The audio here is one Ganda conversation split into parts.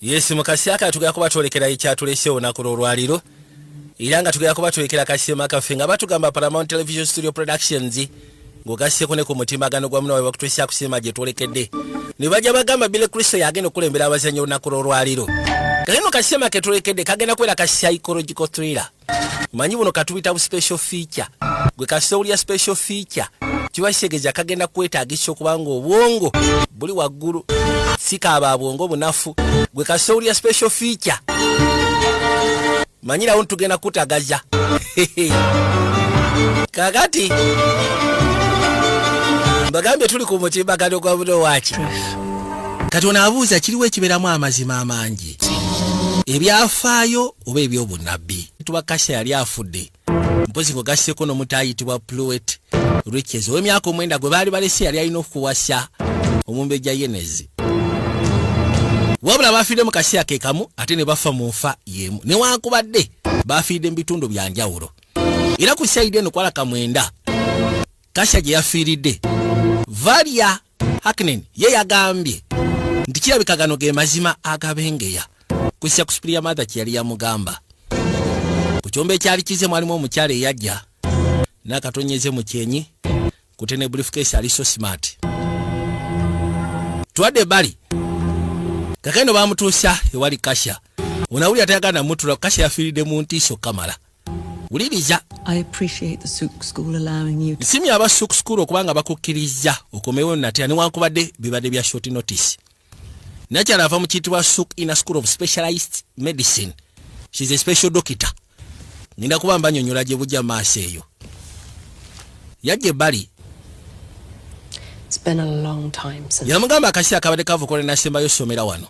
Yes, mu kaseera tugenda kuba twolekera ekyatulese olunaku lw'olwaliro, era nga tugenda kuba twolekera kasema kaffe nga batugamba Paramount Television Studio Productions, ng'ogasseko ne ku mutimbagano gwa munawe bakutuusa kusema gye twolekedde. Ne bajja bagamba Billy Crystal yagenda okulembera abazannyi olunaku lw'olwaliro. Kakino kasema ke twolekedde kagenda kubeera ka psychological thriller. Manyi buno katubita bu special feature. Gwe kasita owulira special feature, kiba kitegeeza kagenda kwetaagisa okuba nga obwongo buli waggulu, si kaaba bwongo bunafu. Gwe kasita owulira special feature, manyirawo ntugenda kutagaza. Kakati mbagambye tuli ku mutimbagano gwa buno waaki. Kati ono abuuza, kiriwo ekibeeramu amazima amangi, ebyafaayo oba ebyobunnabbi? Tuba Kasha yali afudde, mpozi ng'ogasseko n'omuto ayitibwa Pruitt Riches ow'emyaka 9 gwe baali balese, yali alina okuwasa omumbejja Yenezi. Wabula bafiiridde mu kaseera ke kamu, ate ne bafa mu nfa y'emu, newankubadde bafiiridde mu bitundu bya njawulo. Era ku side eno kwalaka 9 Kasha gye yafiiridde, Valia Hacknen ye yagambye nti kirabika gano ge mazima agabengeya kusya ku superior mother kye yali yamugamba. Ku kyombo ekyali kize mwalimu omukyala eyajja n'akatonyeze mu kyenyi kute ne briefcase, ali so smart. Twadde ebbali, kakeno bamutuusa ewali Kasha. Onawulira tayagala namutula. Kasha yafiiridde mu ntiiso kamala. Wuliriza. I appreciate the Souk School allowing you to Nsimye aba Souk School okuba nga bakukkiriza okomewo natera, newankubadde bibadde bya short notice. Nakyala ava mu kiyitibwa Souk Inner School of Specialized Medicine. She's a special doctor. Ngenda kuba mbanyonyola gye bujja maaso. Eyo yajja ebbali. It's been a long time since Yamugamba akaseera kabadde kavukola nasembayo ssomera wano.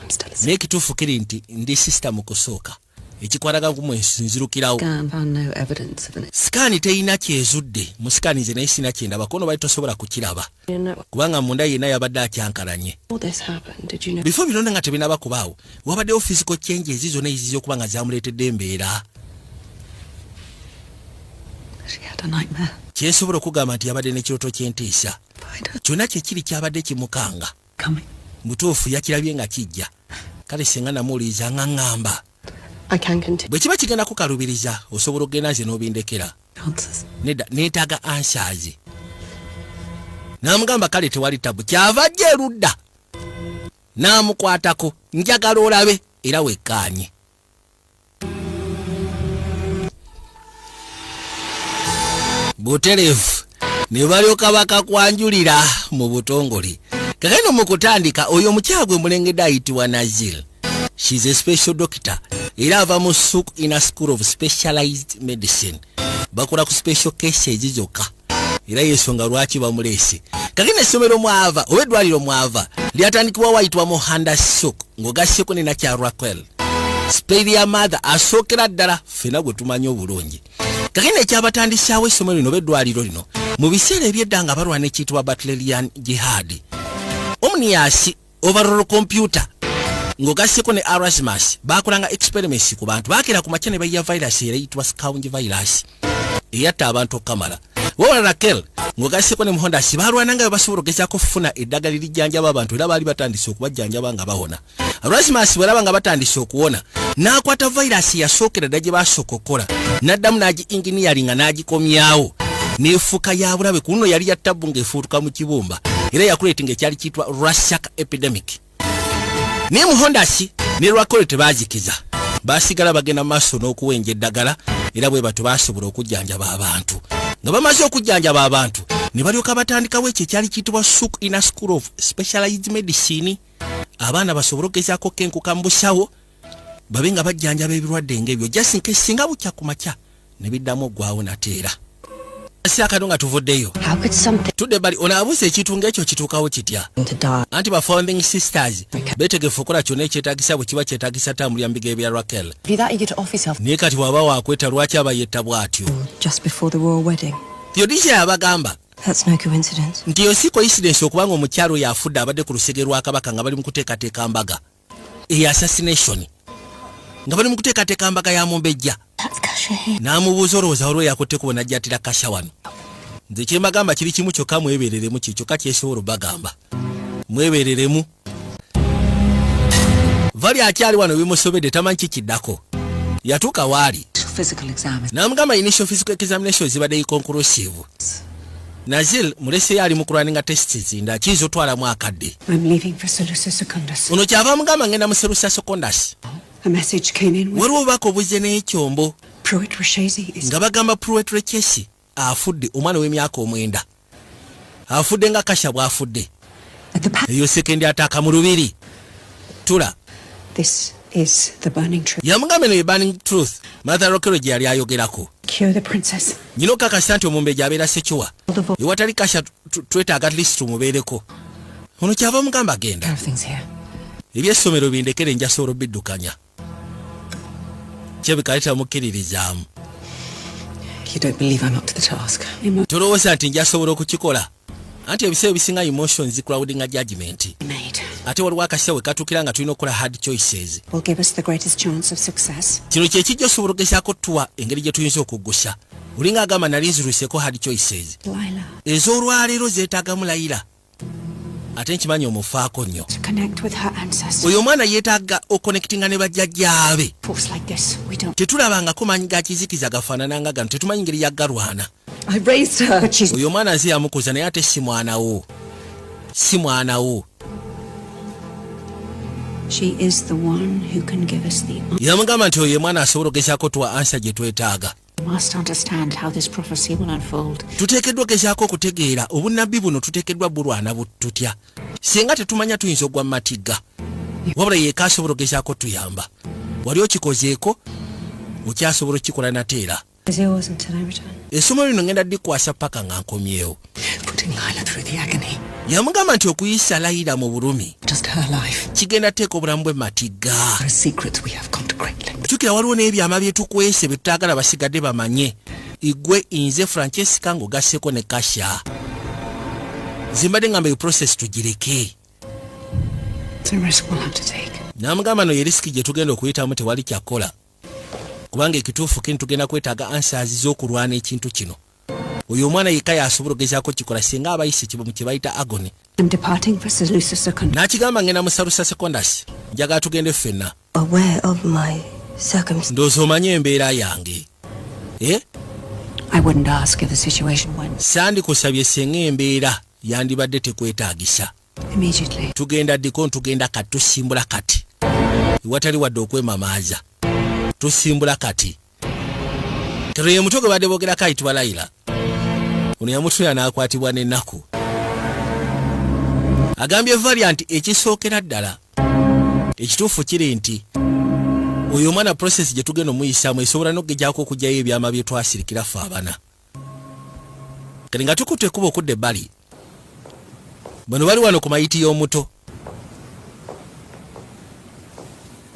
I'm still a Naye ekituufu kiri nti ndi sister mu kusooka ekikwataga ku nzirukirawo. Scan found no evidence of an Scan terina kyezudde mu scan nze, naye sina kyendaba kono bali tosobola kukiraba kubanga munda yenna yabadde akyankalanye. Before this happened, did you know Bifo byonna nga tebinaba kubaawo, wabaddewo physical changes zonna eziza okuba nga zamuleetedde embeera? She had a nightmare. Kyensobola okugamba nti yabadde n'ekirooto ky'entiisa. Find her Kyonna kyekiri kyabadde kimukanga. coming. Butuufu yakirabye nga kijja. Kale singa namuwuliriza nga ŋŋamba. I can continue. Bwe kiba kigenda kukalubiriza, osobola okugenda nze n'obindekera. Answers. Nedda, neetaaga answers. N'amugamba kale tewali tabu. Kyava ajja erudda n'amukwatako, njagala olabe era wekkaanye. Butereevu ne balyoka bakakwanjulira mu butongole. Kakano mu kutandika, oyo omukyala gwe mulengedde ayitibwa Nazil. She's a special doctor, era ava mu Souk Inner School of Specialized Medicine. Bakola ku special cases zokka, era yensonga lwaki bamuleese. Kakino essomero mwava oba eddwaliro mwava lyatandikibwa wayitibwa Muhanda Souk, ng'ogasseko ne nakya Raquel, superior mother asookera ddala ffena gwe tumanyi obulungi. Kakino ekyabatandisaawo essomero lino oba eddwaliro lino, mu biseera ebyedda nga balwana ekiyitibwa Butlerian Jihad, Omnias Overall Computer ng'ogasseko ne Erasmus bakolanga experiments ku bantu. Bakeera ku makya ne bayiya virus era eyitibwa Scourge virus eyatta abantu okukamala. Wabula Raquel ng'ogasseko ne Muhondasi balwananga bwe basobola okugezaako okufuna eddagala erijjanjaba abantu, era baali batandise okubajjanjaba nga bawona. Erasmus bwe alaba nga batandise okuwona, n'akwata virus yasookera dda gye basooka okukola, n'addamu n'agi engineering nga n'agikomyawo n'efuuka ya bulabe. Ku luno yali ya tabbu ng'efuutuka mu kibumba, era yakuleetinga ekyali kiyitibwa Rashak epidemic. Naye Muhondasi ne Lwakole tebazikiza, basigala bagenda mu maaso n'okuwenja eddagala, era bwe batyo basobola okujjanjaba abantu. Nga bamaze okujjanjaba abantu, ne balyoka batandikawo ekyo ekyali kiyitibwa Souk Inner School of Specialized Medicine, abaana basobole okugezaako kenkuka mu busawo, babe nga bajjanjaba ebirwadde ng'ebyo, just in case singa bukya ku makya ne biddamu oggwawo nateera. Si akano nga tuvuddeyo. How could something Tudde bali ono abuuza, ekintu ng'ekyo kituukawo kitya? to die? Anti ba founding sisters beetegefu okukola kyonna ekyetagisa bwe kiba kyetagisa tambulira mu bigere bya Raquel. Be that eager to off yourself Naye kati bw'aba wakweta, lwaki aba yetta bw'atyo? just before the royal wedding. Theodisia yabagamba That's no coincidence. nti yo si coincidence okubanga omukyalo oyo afudde abadde ku lusege lwa kabaka nga bali mu kuteekateeka mbaga eyo, assassination nga bali mu kuteekateeka mbaga ya mumbejja. That's Kasha here. N'amubuuza, olowooza waliwo yakutte kubo najjatira Kasha wano? Nze kyembagamba kiri kimu kyokka, mwebereremu. Ki kyokka kyesobola obagamba, mwebereremu. Vali akyali wano, bimusobedde, tamanyi kikiddako. Yatuuka waali. Physical exam is N'amugamba initial physical examination zibadde inconclusive. Nazil muleseyo, ali mu kulwaninga tests nda kiyinza otwalamu akadde. I'm leaving for Salusa Secundus. Ono kyava amugamba, ngenda mu Selusa Secondus. A message came in with Waliwo obubaka obuzze n'ekyombo Pruitt Rashezi is nga bagamba Pruitt Rechesi afudde, omwana w'emyaka 9 afudde nga Kasha bw'afudde. At the palace. Eyo second attack mu lubiri tula. This is the burning truth. Yamugamba eno ye burning truth Martha Rokero gye yali ayogerako. Cure the princess. Nyina okakasa nti omumbejja abeera secure ewatali Kasha. Twetaaga at least tumubeereko. Ono kyava mugamba genda. Care of things here. Ebyessomero bindekere, njasobola obiddukanya. Kyebika litamukkiririzaamu. You don't believe I'm up to the task. Tolowooza nti njasobola okukikola, anti ebiseera ebisinga emotions cloudinga judgment. Made Ate waliwo akaseera we katuukira nga tulina okukola hard choices. Will give us the greatest chance of success. Kino kyekijja osobola ogezaako tuwa engeri gye tuyinza okuggusa. Olinga agamba nali nzirwiseko hard choices. Lila. Ez'olwaleero zeetaagamu Layira, ate nkimanyi omufaako nnyo. To connect with her ancestors. Oyo omwana yeetaaga oconnectinga ne bajjajjaabe. Force like this, we don't. Tetulabangako maanyi ga kizikiza gafaanananga gano, tetumanyi ngeri yaggalwana. I raised her. But she's Oyo omwana nze yamukuza, naye ate si mwana wo, si mwana wo. She is the one who can give us the Yamugamba nti oyo ye mwana asobola ogezaako tuwa answer gye twetaaga. We must understand how this prophecy will unfold. Tuteekeddwa ogezaako okutegeera obunnabbi buno, tuteekeddwa bulwana tutya. Singa tetumanya tuyinza ogwa mu matigga, wabula yeka asobola ogezaako tuyamba. Wali okikozeeko, okyasobola okukikola nateera. Is yours until I return. Essomo lino ngenda ddikwasa paka nga nkomyewo. Putting Lila through the agony. Yamugamba nti okuyisa Layira mu bulumi Just her life. kigenda teeka obulamu bwe matigga. There are secrets we have gone to great lengths. Jjukira waliwo n'ebyama byetukwese bye tutaagala basigadde bamanye, igwe, nze, Francesca, ng'ogasseko ne Kasha. Zimbadde ngamba eyo process tugireke. It's a risk we'll have to take. N'amugamba no ye risk gye tugenda okuyitamu, tewali kyakkola, kubanga ekituufu kini tugenda kwetaaga answers z'okulwana ekintu kino. Oyo omwana yekka yasobola ogezaako kikola singa abayise mu kye bayita agony. I'm departing for Salusa Secundus. N'akigamba ngenda mu Salusa Secondus, njagala tugende ffenna. Aware of my circumstances. Ndowooza omanye embeera yange. Eh? I wouldn't ask if the situation went Sandikusabye singa embeera yandibadde tekwetaagisa. Immediately. Tugenda ddiko, tugenda kati, tusimbula kati, ewatali wadde okwemamaaza, tusimbula kati. Kero ye mutwe gwe badde boogerako ayitibwa Layira. Ono yamutulira n'akwatibwa n'ennaku. Agambye Valia nti ekisookera ddala ekituufu kiri nti oyo omwana process gye tugenda omuyisaamu esobola n'okugejako okugyayo ebyama bye twasirikira ffe abana. Kati nga tukutte ekkuba okudda ebbali, bano bali wano ku mayiti y'omuto.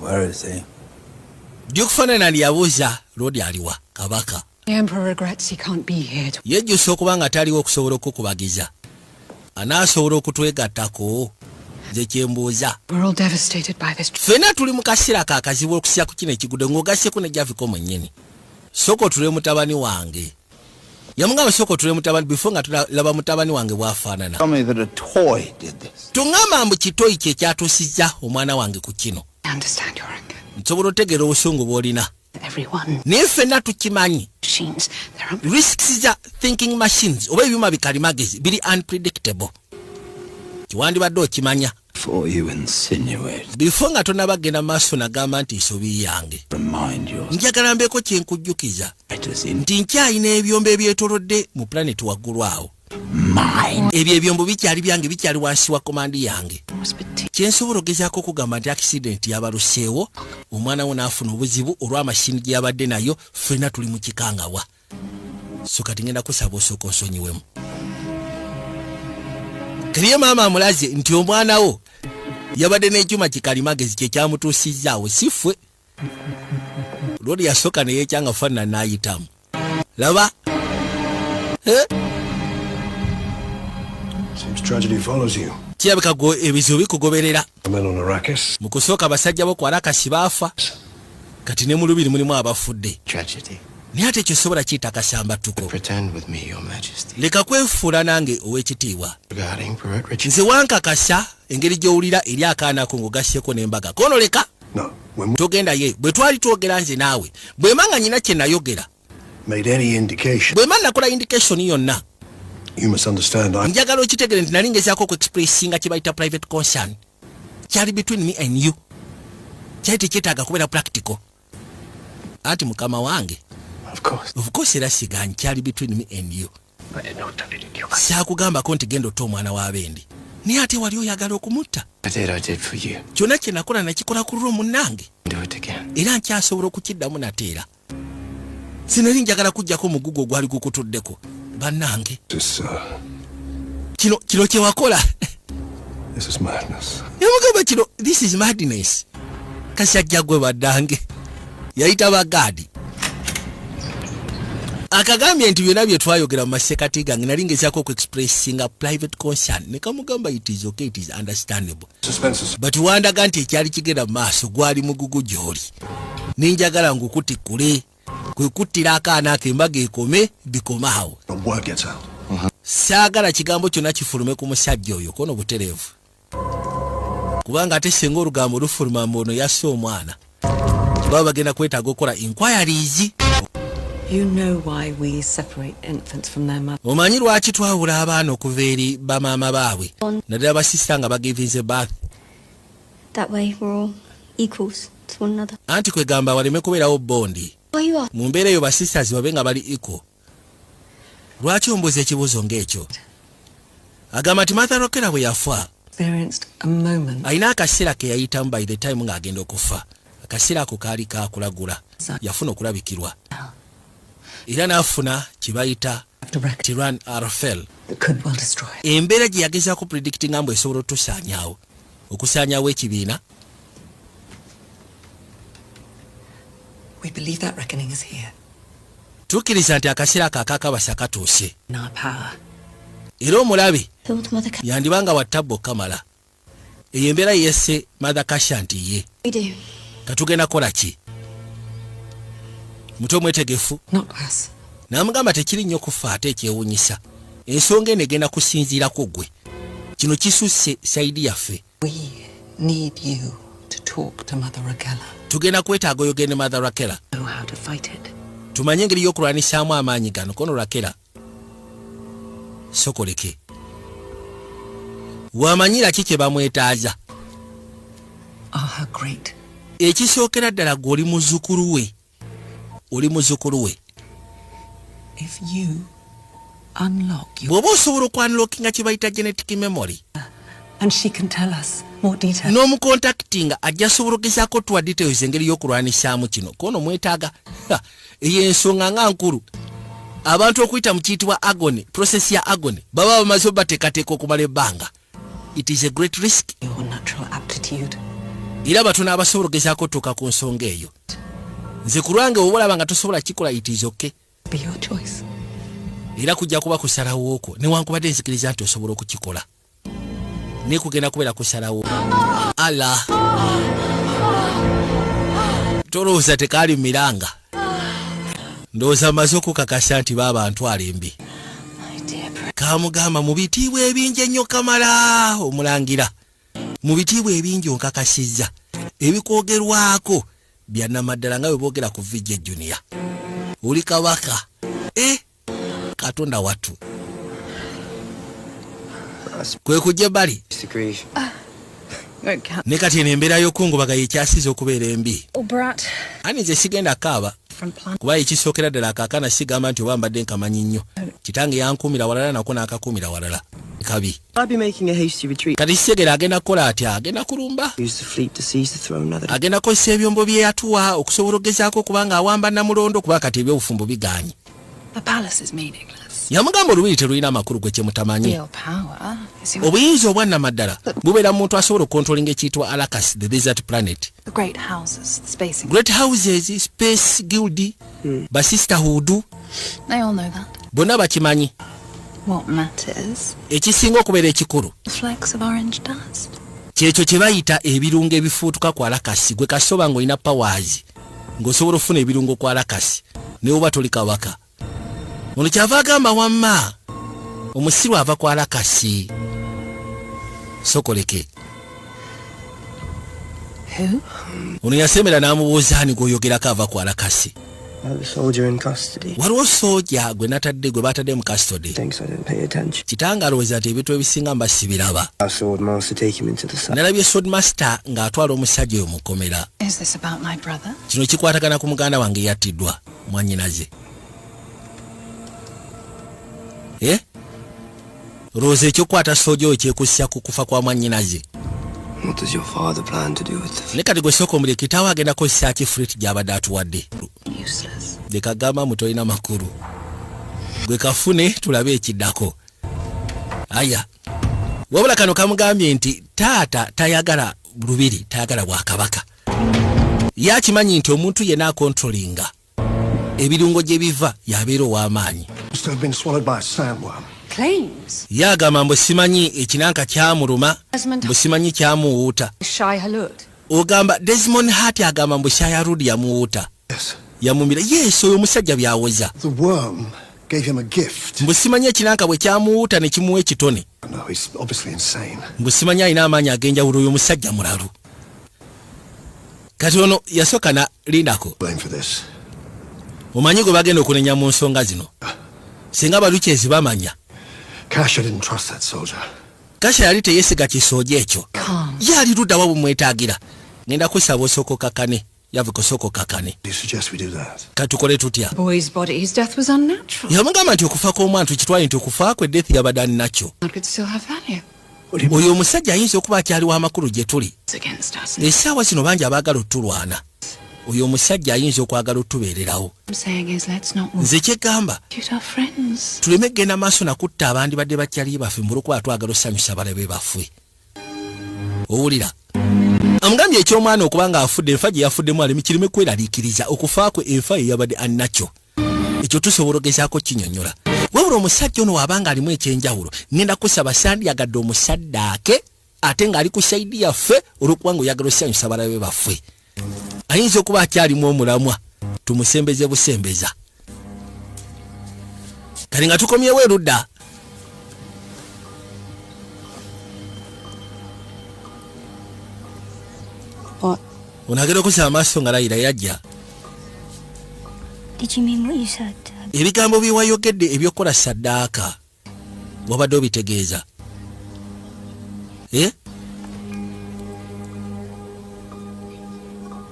Where is he? Duke Ferdinand yabuuza Lord aliwa kabaka. The Emperor regrets he can't be here to Yejjusa okuba nga taliwo okusobola okukubagiza, anaasobola okutwegattako? Nze kyembuuza. We're all devastated by this. Ffenna tuli mu kaseera kakazibu okusya ku kino ekigudde, ng'ogasseko ne Javiko mwennyini. Sooka otule mutabani wange. Yamugamba sooka otule mutabani before nga tulaba mutabani wange bw'afaanana. Tell me that a toy did this. Tuŋŋamba mbu kitoyi kye kyatuusizza omwana wange ku kino. I understand your anger. Nsobola otegeera obusungu bw'olina. Everyone. Naye ffenna tukimanyi. Machines. They're Risks za thinking machines oba ebyuma bikalimagezi biri unpredictable, kiwandibadde okimanya. Before you insinuate, Before nga tonabagenda maaso nagamba nti nsobi yange, remind yourself njagala mbeeko kyenkujjukiza is in nti nkyalina ebyombo ebyetolodde mu planet waggulu awo. Mine. Ebyo ebyombo bikyali byange, bikyali wansi wa command yange. Was particularly Kyensobola ogezaako okugamba nti accident yabaluseewo, omwana wo n'afuna obuzibu olw'amashini gye yabadde nayo. Ffenna tuli mu kikangawa, so kati ngenda kusaba osooka osonyiwemu. Keriye maama amulaze nti omwana wo yabadde n'ekyuma kikalimagezi kyekyamutuusizaawo, si ffe. Lwoli yasooka neyekyanga faanana n'ayitamu laba. Eh? Seems tragedy follows you. Kirabika gwe ebizibu bikugoberera. The men on Arrakis. Mu kusooka abasajja bo ku Arakasi baafa, kati ne mu lubiri mulimu abafudde. Tragedy. Naye ate ekyo sobola kiyita kasambatuko. Pretend with me, Your Majesty. Leka kwefuula nange, ow'ekitiibwa. Regarding Pruitt Richard. Nze wankakasa engeri gy'owulira eri akaana ko ng'ogasseko n'embaga kono leka. No. When we Togenda ye. Bwe twali twogera nze naawe, bwe mba nga nyina kye nayogera, made any indication, bwe mba nakola indication yonna, you must understand I njagala okitegere nti nali ngezaako okuexpressinga kye bayita private concern. Kyali between me and you, kyali tekyetaaga kubeera practical. Anti mukama wange. Of course. Of course, era siganyi, kyali between me and you. I did not tell you to kill my. Saakugambako nti genda otta omwana w'abendi, naye ate wali oyagala okumutta. I did for you. Kyonna kye nakola nakikola ku lulwo, munnange. Do it again. Era nkyasobola okukiddamu nate. Era sinali njagala kuggyako omugugu ogwali gukutuddeko, bannange. This, Kino kye wakola, this is madness. yamugamba kino, this is madness. Kasajja gwe, baddange yayita bagaadi, akagambye nti byonna bye twayogera mu masekati gange nali ngezaako okuexpressinga private concern. Ne kamugamba, it is okay, it is understandable. Suspenses. But wandaga nti ekyali kigenda mu maaso gwali mugugu gy'oli, ninjagala ngukutikkule, kwe kuttira akaana ako, embaga ekome, bikome awo. The word gets out. Saagala kigambo kyonna kifulume ku musajja oyo kono butereevu, kubanga ate singa olugambo lufuluma mbu ono yasse omwana, baba bagenda kwetaaga okukola inquiries. You know why we separate infants from their mothers. Omanyi lwaki twawula abaana okuva eri bamaama baabwe, naddala basista nga bagivinze birth? That way we're all equals to one another. Anti kwegamba waleme kubeerawo bond. Why you are? Mu mbeera eyo basisters babe nga bali equal. Lwaki ombuuza ekibuuzo ng'ekyo? Agamba nti Martha Rokera bwe yafa, Experienced a moment alina akaseera ke yayitamu by the time ng'agenda okufa. Akaseera ako kaali kakulagula, yafuna okulabikirwa era n'afuna kye bayita to reckon Tiran Arfel. that could well destroy it. Embeera gye yagezaako predictinga mbu esobola otusaanyaawo, okusaanyaawo ekibiina. We believe that reckoning is here. Tukkiriza nti akaseera ako akakabasa katuuse. In our power. Era omulabe Filled Mother yandibanga wattabba okamala eyo embeera yesse Mother Kasha nti ye. We do. Katugenda kukola ki? Mutwe omwetegefu. Not us. N'amugamba tekiri nnyo kufa, ate ekyewunyisa ensonga eno egenda kusinziirako ggwe, kino kisusse side yaffe. We need you to talk to Mother Raquella. Tugenda kwetaaga oyogende Mother Rakela. Know how to fight it. Tumanye engeri y'okulwanisaamu amaanyi gano. Kono Rakela sokoleke wamanyira ki kye bamwetaaza? Are her great Ekisookera ddala gwe oli muzzukulu we, oli muzzukulu we. If you unlock your Bw'oba osobola okwaunlockinga kye bayita genetic memory, and she can tell us more details. N'omucontactinga ajja sobola ogezaako tuwa details engeri y'okulwanisaamu kino. Kono mwetaaga. Ha, eyo ensonga nga nkulu. Abantu okuyita mu kiyitibwa agony, process ya agony, baba bamaze obateekateeka okumala ebbanga. It is a great risk. Your natural aptitude. Era batono abasobola ogezaako otuuka ku nsonga eyo. Nze ku lwange oba olaba nga tosobola kikola, it is okay. Be your choice. Era kujja kuba kusalawo okwo, newankubadde nzikiriza nti osobola okukikola, naye kugenda kubeera kusalawo. Ala tolowooza tekaali miranga, ndowooza maze okukakasa nti baaba ntwala embi. My dear prince. Kamugamba mu bitiibwa ebingi ennyo, kamala omulangira, mu bitiibwa ebingi onkakasizza ebikwogerwako byannamaddala nga bwe boogera ku VJ Junior, oli kabaka. E Katonda wattu, kwe kujja ebbali. Mr. Grieve. Won't count. Ne kati eno embeera y'okungubaga yekyasiza okubeera embi. Oh, brat. Ani nze sigenda kaaba. Front plan. Kuba ekisookera ddala akaakana sigamba nti oba mbadde nkamanyi nnyo, kitange yankuumira walala nako n'akakuumira walala kabi. I'd be making a hasty retreat. Kati kitegera agenda kukola atya? Agenda kulumba. Use the fleet to seize the throne now that Agenda kukozesa ebyombo bye yatuwa okusobola okugezaako okuba nga awamba Namulondo, kuba kati ebyobufumbo biganye. The palace is meaningless. Yamugamba olubiri terulina amakulu, gwe kyemutamanyi. Real power is your Obuyinza obwannamaddala bubeera mu muntu asobola okucontrollinga ekiyitibwa Arrakis, the desert planet. The great houses, the spacing. Great houses, space guild, basisterhood. They all know that. Bonna bakimanyi. What matters? Ekisinga okubeera ekikulu, The flakes of orange dust. kyekyo kye bayita ebirungo ebifuutuka ku Arrakis. Gwe kasoba ng'olina powers ng'osobola okufuna ebirungo ku Arrakis naye oba toli kabaka. Ono kyava agamba wamma omusiru ava ku Arrakis, sokoleke. Who? Ono yasemera n'amubuuza, ani gw'oyogerako ava ku Alakasi? The soldier in custody. Waliwo sooja gwe natadde, gwe batadde mu custody. Thinks I don't pay attention. Kitange alowooza nti ebintu ebisinga mba sibiraba. Our sword master take him into the side. Nalabye swordmaster ng'atwala omusajja oyo mu kkomera. Is this about my brother? Kino kikwatagana ku muganda wange eyattiddwa, mwannyinaze? Eh? Olowooza ekyokukwata sooja oyo kyekussa ku kufa kwa mwannyinaze? What does your father plan to do with the Ne kati gwe sooka omulye, kitaawe agenda kukozesa ki fruit gy'abadde atuwadde? Useless. Leka gamba mu tolina makulu, gwe kafune tulabe ekiddako. Aya, wabula kano kamugambye nti taata tayagala lubiri, tayagala bwakabaka. Ye akimanyi nti omuntu yenna akontrolinga ebirungo gye biva yabeera ow'amaanyi. Must have been swallowed by a sandworm. Claims. Ye agamba mbu simanyi ekinanka kyamuluma, mbu simanyi kyamuwuuta. Shai Halud. Ogamba Desmond Hart agamba mbu Shayarud yamuwuuta. Yes. Yamumira, yes, oyo omusajja byawoza. The worm gave him a gift. Mbu simanyi ekinanka bwe kyamuwuuta ne kimuwa ekitone. No, he's obviously insane. Mbu simanyi alina amaanyi ag'enjawulo, oyo omusajja mulalu. Kati ono yasooka na lindako. Blame for this. Omanyi gwe bagenda okunenya mu nsonga zino singa balukyezi bamanya. Kasha didn't trust that soldier. Kasha yali teyeesiga kisooja ekyo. Ye ali luddawa bumwetaagira? Ngenda kusaba osooka okakane, Yavika, osooka okakane. Do you suggest we do that? Katukole tutya? Boy's body. His death was unnatural. Yamugamba nti okufa kw'omwana tukitwale nti okufa kwe death yabadde aninakyo. It could still have value. What do you Oyo omusajja ayinza okuba akyaliwo amakulu gye tuli. It's against us. Essaawa zino bangi abaagala otulwana, oyo omusajja ayinza okwagala otubeererawo. I'm saying is let's not Nze kyegamba, shoot our friends. tuleme kgenda maaso nakutta abandibadde bakyali baffe mbulwokuba twagala osanyusa abalabe baffe. Owulira amugambye ekyomwana okuba nga afudde, enfa gye yafuddemu aleme kireme kweraliikiriza. Okufa kwe enfa ye yabadde annakyo, ekyo tusobola ogezaako kinyonyola. Wabula omusajja ono waabanga alimu ekyenjawulo, ngenda kusaba sandyagadde omusaddaake ate ng'ali ku side yaffe olw'okuba nga oyagala osanyusa balabe baffe. Ayinza okuba akyalimu omulamwa, tumusembeze busembeza. Kati nga tukomyewo erudda. What? Ono agenda okusaba amaaso nga Layira yajja. Did you mean what you said? Ebigambo bye wayogedde ebyokukola saddaaka wabadde obitegeeza? Eh?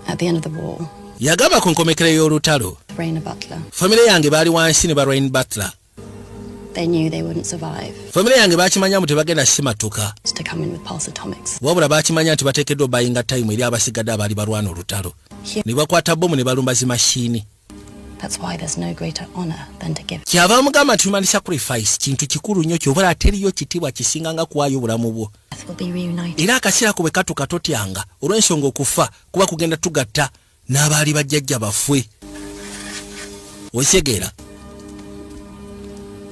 At the end of the war, Yagamba ku nkomekero y'olutalo, Rainer Butler, famire yange baali wansi ne ba Rain Butler. they knew they wouldn't survive Famire yange bakimanya mu tebagenda simatuka. to come in with pulse atomics. Wabula bakimanya nti bateekeddwa obayinga time eri abasigadde abaali balwana olutalo, ne bakwata bomu ne balumba zimashini. That's why there's no greater honor than to give. Kyava mugamba nti human sacrifice kintu kikulu nnyo, kyobala teriyo kitiibwa kisinga nga kuwaayo obulamu bwo. Death will be reunited. Era akaseera ko bwe katuka totyanga, olw'ensonga okufa kuba kugenda tugatta n'abaali bajjajja baffe. Okitegeera?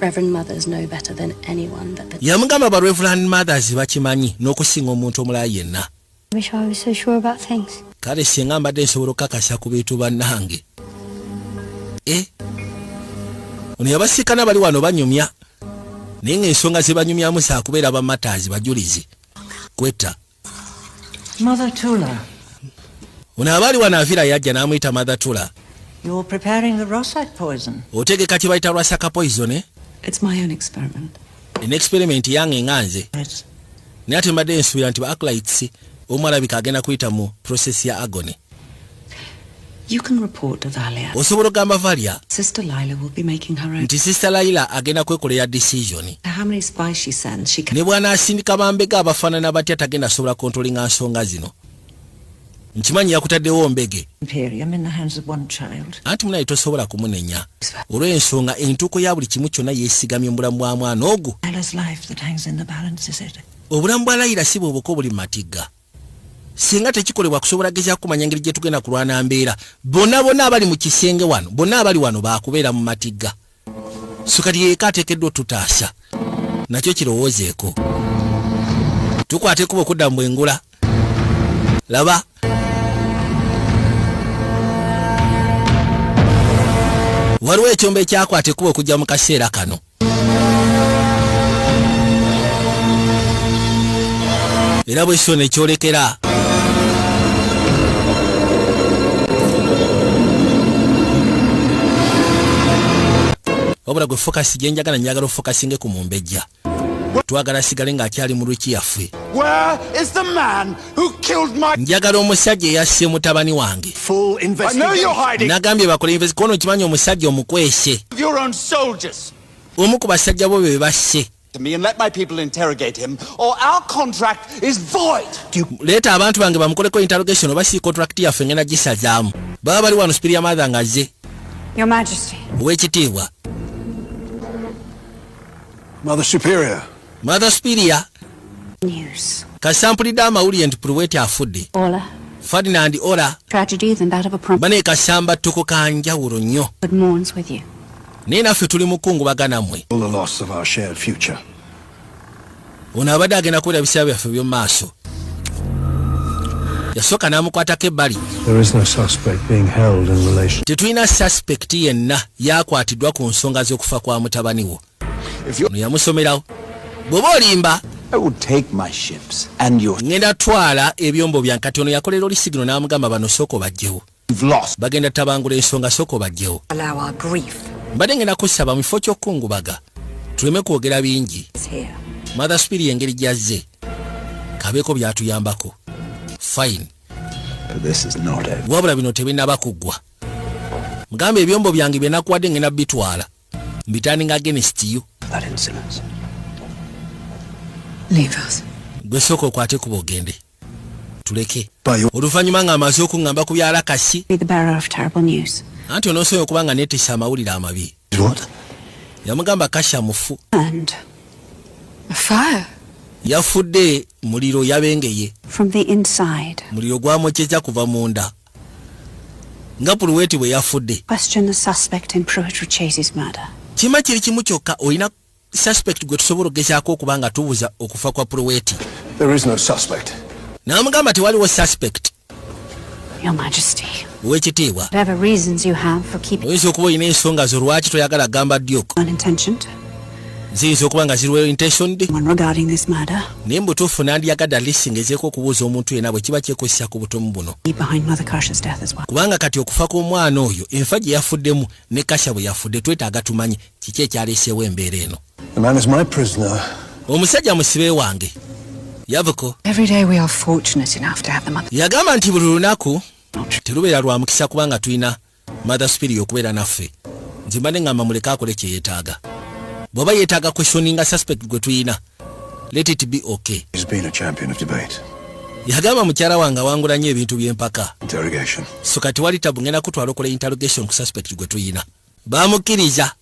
Reverend mothers know better than anyone that the Yamugamba ba Reverend Mothers bakimanyi n'okusinga omuntu omulala yenna. Wish I was so sure about things. Kale singa mbadde nsobola okukakasa ku bintu bannange. E ono yabasiikana bali wano banyumya, naye ng'ensonga ze banyumyamu saakubeera bamataazi bajulizi kwetta. Mother Tula, Ono abaali wano Avira yajja n'amuyita Mother Tula. you're preparing the Rossak poison. Otegeka kye bayita lwasaka poison, eh? It's my own experiment. Eno experiment yange nga nze. It's Naye ate mbadde nsuubira nti ba acolytes omu alabika agenda kuyita mu process ya agony. You can report to Valia. Osobola okugamba Valia Sister Lila will be making her own. nti Sister Laila agenda kwekolera decision. How many spies she sends, she can. Ne bw'anaasindika bambega abafaanana batya, tagenda sobola controllinga nsonga zino. Nkimanyi yakutaddewo mbege. Imperium in the hands of one child. Anti munaye tosobola kumunenya olw'ensonga entuuko ya buli kimu kyonna yeesigamye mu bulamu bwa mwana ogwo. Lila's life that hangs in the balance, is it? Obulamu bwa Layira si bwebuka obuli mu matigga. Singa tekikolebwa kusobola gezaako kumanya ngeri gye tugenda kulwana mbeera, bonna bonna abali mu kisenge wano, bonna abali wano baakubeera mu matigga. So kati yeeka ateekeddwa otutaasa, nakyo kirowoozeeko. Tukwata ekkubo okudda mu bwengula. Laba, waliwo ekyombo ekyakwata ekkubo okujja mu kaseera kano. Era bwekityo nekyolekera. Wabula gwe focus gye njagala, njagala ofocusinge ku mumbejja. Twagala sigale ng'akyali mu lwiki yaffe. Where is the man who killed my... Njagala omusajja eyasse mutabani wange. Full I know you're hiding Nagambye bakole investi kono. Okimanyi omusajja omukwese. your own soldiers. Omu ku basajja bo be basse. To me and let my people interrogate him, or our contract is void. Leeta abantu bange bamukoleko interrogation oba si contract yaffe ngenda gisazaamu. Baba bali wano, superior mother ng'azze. Your Majesty. Ow'ekitiibwa. Mother Superior. Mother Superior. News. Kasampulidde amawulire nti Pruweti afudde. Orla. Ferdinand Ora. Tragedy than that of a prom. Bane kasamba ttuko ka njawulo nnyo. But mourns with you. Naye naffe tuli mukungubaga nammwe. All the loss of our shared future. Ono abadde agenda kubeera biseera byaffe by'omu maaso. Yasooka n'amukwatako ebbali. There is no suspect being held in relation. Tetulina suspect yenna yakwatiddwa ku nsonga z'okufa kwa mutabani wo. If you Ono yamusomerawo, bw'oba olimba, I will take my ships and your ŋŋenda twala ebyombo byange. Kati ono yakolera olisigino n'amugamba, bano sooka obajjewo. You've lost. Bagenda tabangula ensonga, sooka obajjewo. Allow our grief Mbadde ngenda kusaba mu kifo ky'okukungubaga tuleme kwogera bingi. is here. Mother Superior engeri gyazze kabeeko byatuyambako, fine. But this is not over. Wabula bino tebinnaba kuggwa. Mugambe ebyombo byange bye nakuwadde ngenda bitwala, mbiturninga against you. That insolence. Leave us. Gwe sooka okwate kuba ogende, tuleke. By your Oluvannyuma ng'amaze okuŋŋamba ku byalakasi. Be the bearer of terrible news. Anti onoosobola okuba nga neetisa amawulire amabi. What? Yamugamba Kasha mufu. And A fire. Yafudde muliro, yabengeye. From the inside. Muliro gwamwokyeza kuva munda nga Puluweeti bwe yafudde. Question the suspect in Pruitt Richese's murder. Kima kiri kimu kyokka, olina suspect gwe tusobola okugezaako okuba nga tubuza okufa kwa Puluweeti. There is no suspect. N'amugamba tewaliwo suspect. Your Majesty. Ow'ekitiibwa. Whatever reasons you have for keeping Oyinza okuba olina ensonga zo lwaki toyagala gamba Duke. unintentioned Ziyinza okuba nga ziri well intentioned. one regarding this murder. Naye mu butuufu nandyagadde at least ngezeeko okubuuza omuntu yenna bwe kiba kyekozesa ku butomu buno. Behind Mother Kasha's death as well. Kubanga kati okufa kw'omwana oyo, enfa gye yafuddemu ne Kasha bwe yafudde, twetaaga tumanye kiki ekyaleeseewo embeera eno. The man is my prisoner. Omusajja musibe wange yavuko. Every day we are fortunate enough to have the mother. Yagamba nti buli lunaku terubeera lwa mukisa kubanga tulina Mother Superior okubeera naffe. Nze mbadde ngamba muleke akole kye yeetaaga. Bw'aba yeetaaga questioninga suspect gwe tuyina, let it be okay. He's been a champion of debate. Yagamba mukyala wange awangula nnyo ebintu by'empaka. Interrogation. So kati wali tabu, ngenda kutwala okola interrogation ku suspect gwe tuyina. Bamukkiriza.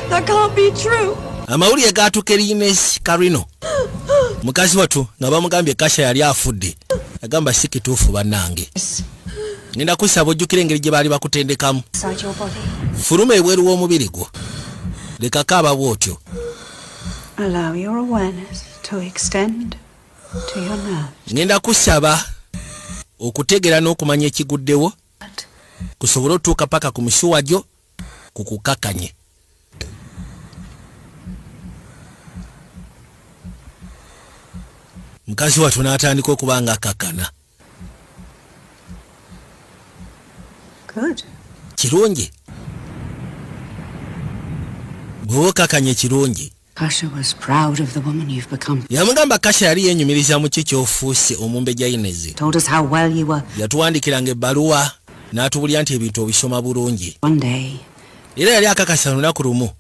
That can't be true. Amawulire gatuuka eri Ines Carino, mukazi watu nga bamugambye Kasha yali afudde. Agamba si kituufu bannange. Ngenda kusaba ojjukira engeri gye baali bakutendekamu. Inside your body. Fuluma ebweru w'omubiri gwo, lekako aba bw'otyo. Allow your awareness to extend to your nerves. Ngenda kusaba okutegeera n'okumanya ekiguddewo kusobole otuuka paka ku misuwa gyo kukukakanye. Mukazi wattu n'atandika okuba nga akakana. Good. Kirungi bw'oba okakanye, kirungi. Kasha was proud of the woman you've become. Yamugamba Kasha yali yenyumiriza mu ki kyofuuse omumbejja Inezi. Told us how well you were. Yatuwandikiranga ebbaluwa n'atubulya nti ebintu obisoma bulungi. One day, Era yali akakasa lunaku lumu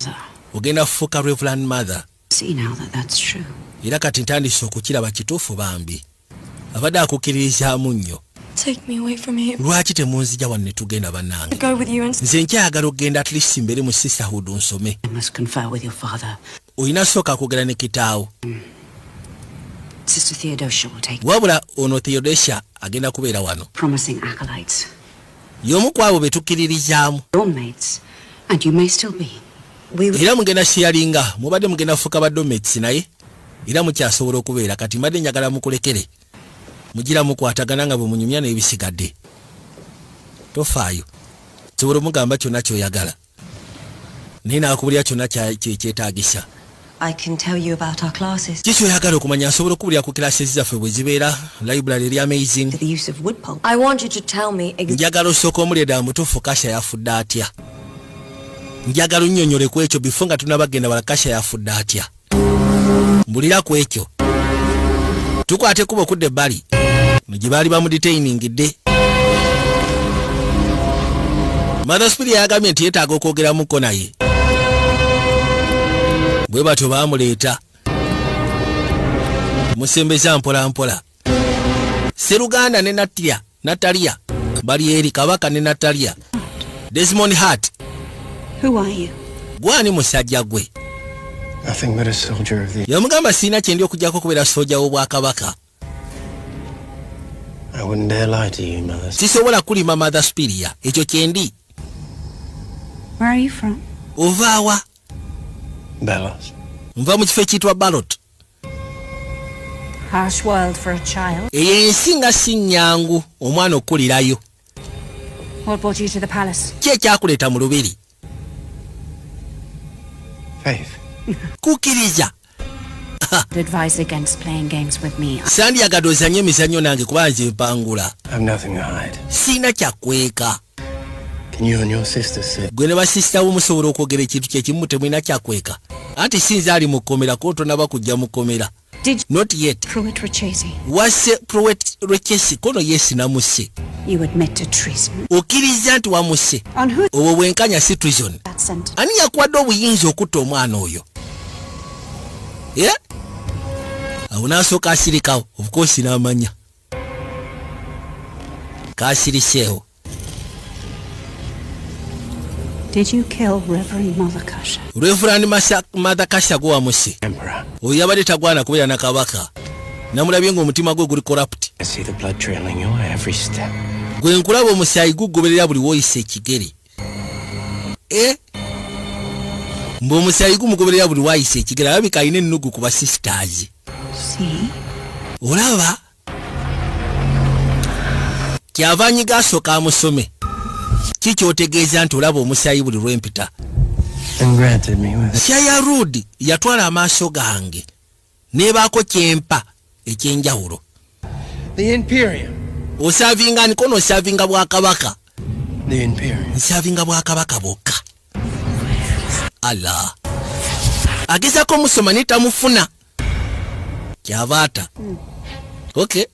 ogenda kufuuka Reverend Mother. See now that that's true. Era kati ntandise okukiraba kituufu. Bambi abadde akukkiririzaamu nnyo. Take me away from here. Lwaki temunzija wano ne tugenda bannange? Go with you and Nze nkyayagala okugenda, at least mbeere mu sisterhood nsome. I must confer with your father. Olina sooka kwogera ne kitaawo. Sister Theodosia will take Wabula ono Theodosia agenda kubeera wano. Promising acolytes. Y'omu ku abo be tukkiririzaamu. Dorm mates, and you may still be. Era mugenda siyalinga mubadde mugenda kufuuka ba dormmates, naye era mukyasobola okubeera. Kati mbadde njagala mukulekere mugira mukwatagana nga bwe munyumya n'ebisigadde. Tofaayo, sobola omugamba kyonna kyoyagala, naye naakubulira kyonna kyekyetaagisa. I can tell you about our classes. Ki kyoyagala okumanya? Nsobola okubulira ku classes zaffe bwe zibeera, library eri amazing. The use of wood pulp. I want you to tell me exactly Njagala osooka omuli eddala mutuufu Kasha yafudde atya. Njagala onnyonnyole ku ekyo before nga tunabagenda wala. Kasha yafudde atya? Mbulira ku ekyo. Tukwate ekkubo okudda ebbali no gye baali bamudetainingidde. Mother Superior yagambye nti yeetaaga okwogeramuko naye. Bwe batyo baamuleeta, musembeza mpola mpola. Seruganda ne Natalia, Natalia bali eri, kabaka ne Natalia. Desmond Hart. Who are you? Gwani musajja gwe? Nothing but a soldier of the. Yamugamba, siina kyendi okugjako okubeera sooja w'obwakabaka. I wouldn't dare lie to you, Mother. Sisobola kulima, Mother Superior, ekyo kyendi. Where are you from? Ovaawa? Belos. Nva mu kifo ekiyitibwa Balot. Harsh world for a child. Eyo ensi nga si nnyangu omwana okkulirayo. What brought you to the palace? Ki ekyakuleeta mu lubiri? Faith. Kukkiriza. Advise against playing games with me. Sandyagadde ozanye emizannyo nange kuba nze mpangula. I have nothing to hide. Siina kyakweka. Can you and your sister sit? Gwe ne basisita bo musobola okwogera ekintu kyekimu? Temulina kyakweka? Anti sinza ali mu kkomera ko tonaba kujja mu kkomera. Did Not yet. Pruitt Richesi? Wasse Pruitt Richesi? Kono yes, namusse. You admit to treason. Okkiriza nti wamusse? On who Obwo bwenkanya si treason. that sentence? Ani yakuwadde obuyinza okutta omwana oyo? Ye awo n'asooka asirikawo. Of course n'amanya kasiriseewo. Did you kill Reverend Mother Kasha? Reverend Mother Kasha gwe wamusse? Emperor. Oyo yabadde tagwana kubeera na kabaka. Namulabye ng'omutima gwe guli corrupt. I see the blood trailing your every step. Gwe nkulaba omusaayi gugoberera buli woyisa ekigere. E mbu omusaayi gumugoberera buli wayisa ekigere. Alabika alina ennugu ku basisters. See? Olaba kyava anyiga asooka amusome. Ki kyotegeeza nti olaba omusaayi buli lwempita? And granted me with it. Shayarudi yatwala amaaso gange nebaako kyempa ekyenjawulo. The Imperium. Oservinga nikono? Oservinga bwakabaka? The Imperium. Nservinga bwakabaka bwokka. Ala agezako omusoma naye tamufuna, kyava ata. Okay.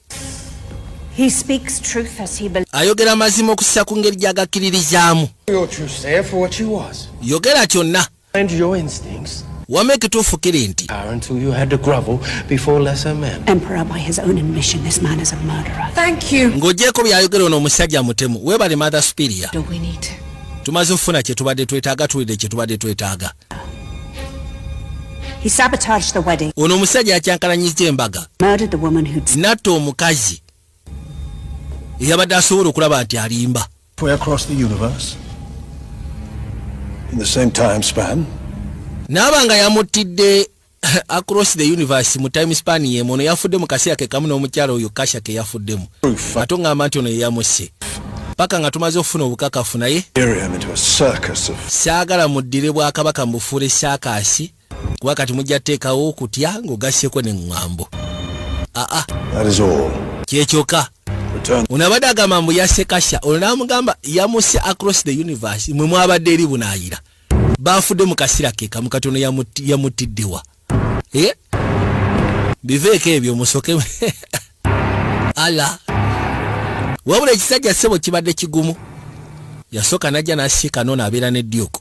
He speaks truth as he believes. Ayogera mazima okussa ku ngeri gy'agakkiririzaamu. Your true say for what she was. Yogera kyonna. And your instincts. Wama ekituufu kiri nti Power until you had to grovel before lesser men. Emperor, by his own admission, this man is a murderer. Thank you. Ng'ogyeko byayogera, ono omusajja mutemu. Weebale, Mother Superior. Do we need to? Tumaze okufuna kye tubadde twetaaga, tuwulire kye tubadde twetaaga. He sabotaged the wedding, Ono omusajja yakyankalanyiza embaga. murdered the woman who'd Natta omukazi eyabadde asobola okulaba nti alimba. Way across the universe. In the same time span. Naaba nga yamuttidde across the universe mu time span yemu. Ono yafudde mu kaseera ke kamu n'omukyala oyo Kasha ke yafuddemu. Proof. Ate oŋŋamba nti ono ye yamusse paka nga tumaze okufuna obukakafu naye. Imperium into a circus of Saagala muddire bwakabaka mubufuule circus, kuba kati mujja teekawo okutya ng'ogasseko neŋŋambo aa. That is all. Kyekyokka. Return Ono abadde agamba mbu yasse Kasha, ono n'amugamba yamusse across the universe. Mwe mwabadde eri bunaayira, bafudde mu kaseera ke kamu. Kati ono yamutiddewa? Eh? Biveeko ebyo musoke ala. Wabula ekisajja ssebo kibadde kigumu. Yasooka najja n'asiika noono abeera ne Duke,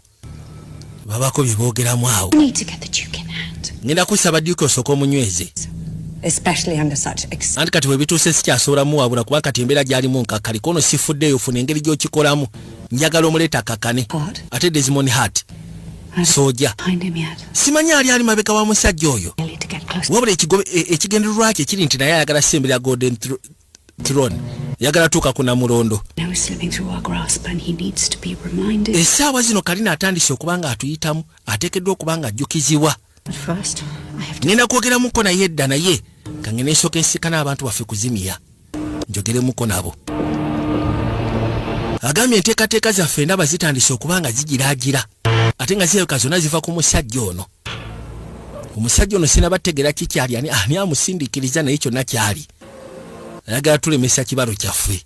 babako bye boogeramu awo. We need to get the Duke in hand. Ngenda kusaba Duke osooka omunyweze. Especially under such Anti kati bwe bituuse sikyasobola muwabula, kuba kati embeera gy'alimu nkakkali. Kono sifuddeeyo, funa engeri gy'okikolamu. Njagala omuleeta kakane. Hart. Ate Desmond Hart sooja. Find him yet. Simanyi ali mabega wa musajja oyo. Really to get close. Wabula ekigendererwa kye kiri nti naye ayagala sembera golden throne, ayagala tuuka ku namulondo. Now he's slipping through our grasp and he needs to be reminded. Essaawa zino kalina atandise okuba nga atuyitamu, ateekeddwa okuba nga ajjukizibwa. But first, I have to Ngenda kwogeramuko naye edda, naye kange nensooka ensikana abantu baffe kuzimiya njogeremuko nabo. Agambye enteekateeka zaffe ndaba zitandise okuba nga zigiraagira, ate nga zirabika zonna ziva ku musajja ono. Omusajja ono sinabategeera kikyali, ani amusindiikiriza, naye kyonna kyali ayagala tulemesa kibalo kyaffe.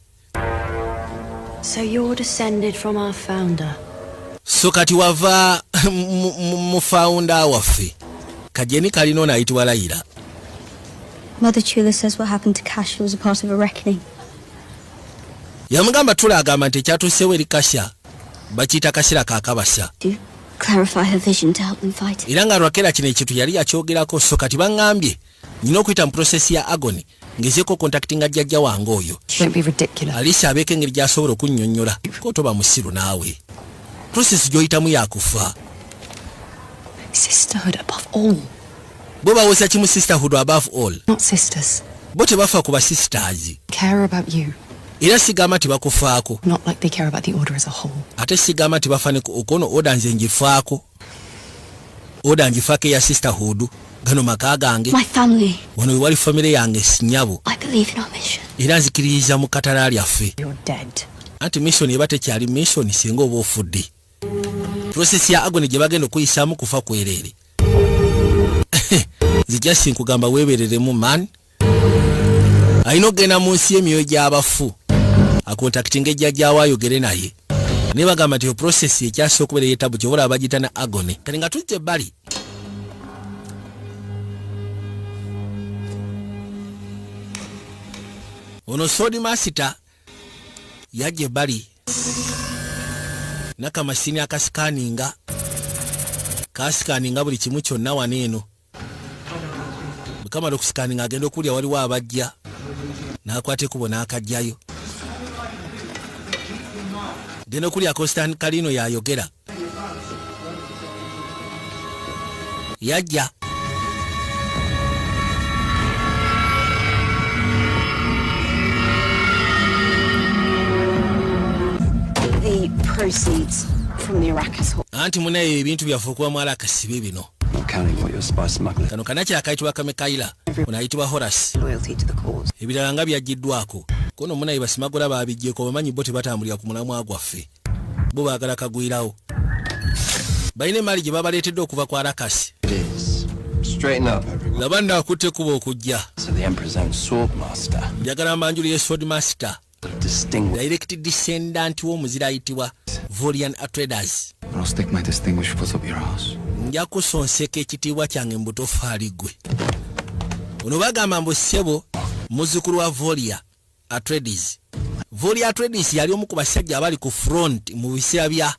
So you're descended from our founder. So kati wava mu founder waffe kajeni kalina ono ayitibwa Layira. Mother Chula says what happened to Kasha was a part of a reckoning. Yamugamba Tula agamba nti ekyatuusewo eri Kasha bakiyita kasira kakabasa. To clarify her vision to help them fight it. Era nga Lwakera kino ekintu yali yakyogerako. So kati baŋŋambye nina okuyita mu process ya agony ngezeeko contactinga jjajja wange oyo. Don't be ridiculous. Alisa abeeko engeri gy'asobola okunnyonnyola ko toba musiru naawe. Process gy'oyitamu yakufa. Sisterhood above all. Bo bawoza kimu, sisterhood above all. Not sisters. Bo tebafa ku basisters. Care about you. Era sigamba nti bakufaako. Not like they care about the order as a whole. Ate sigamba nti bafa ne ku okono order. Nze ngifaako, order ngifaako eya sisterhood. Gano maka gange. My family. Wano we wali famire yange, sinyabo. I believe in our mission. Era nzikiririza mu katala lyaffe. You're dead. Anti mission eba tekyali mission singa oba ofudde. Process ya agony gye bagenda okuyisaamu kufa kwereere. Nzija sinkugamba weebereremu man. Alina okugenda mu nsi y'emyoyo gy'abafu acontactinga ejjajjaawo ayogere naye, naye bagamba nti process ekyasa okubeera eyetabu kyobola bagiyita na agony. Kati nga tujja ebbali, ono sword master yajja ebbali nakamasini akascanninga, kascanninga buli kimu kyonna wano eno. Bwe kamala okuscanninga, agenda okulya waliwo abajja n'akwata ekkubo n'akajjayo. Genda okulya Constan Kalino yayogera yajja. The proceeds from the Arrakis haul. Anti munaye ebintu byaffe okuba mwala akasibe bino. Not counting what your spice smuggler. Kano kanaki akayitibwa Kamekayira, ono ayitibwa Horas. Loyalty to the cause. Ebirala nga byaggiddwako kono munaye basimagola babiggyeko. Bamanyi bo tebatambulira ku mulamwa gwaffe, bo baagala kagwirawo. Balina emaali gye babaleetedde okuva ku Arakasi. It is. Straighten up, everyone. Laba nno akutte ekkubo okujja. So the Emperor's own sword master. Njagala mbanjuli ye sword master. Distinguished. Direct descendant w'omuzira ayitibwa Volian Atreides. I'll stick my distinguished foot up your ass. Nja kusonseka ekitiibwa kyange mu butofaali ggwe. Ono bagamba mbu ssebo muzzukulu wa Volia Atreides. Volia Atreides yali omu ku basajja abali ku front mu biseera bya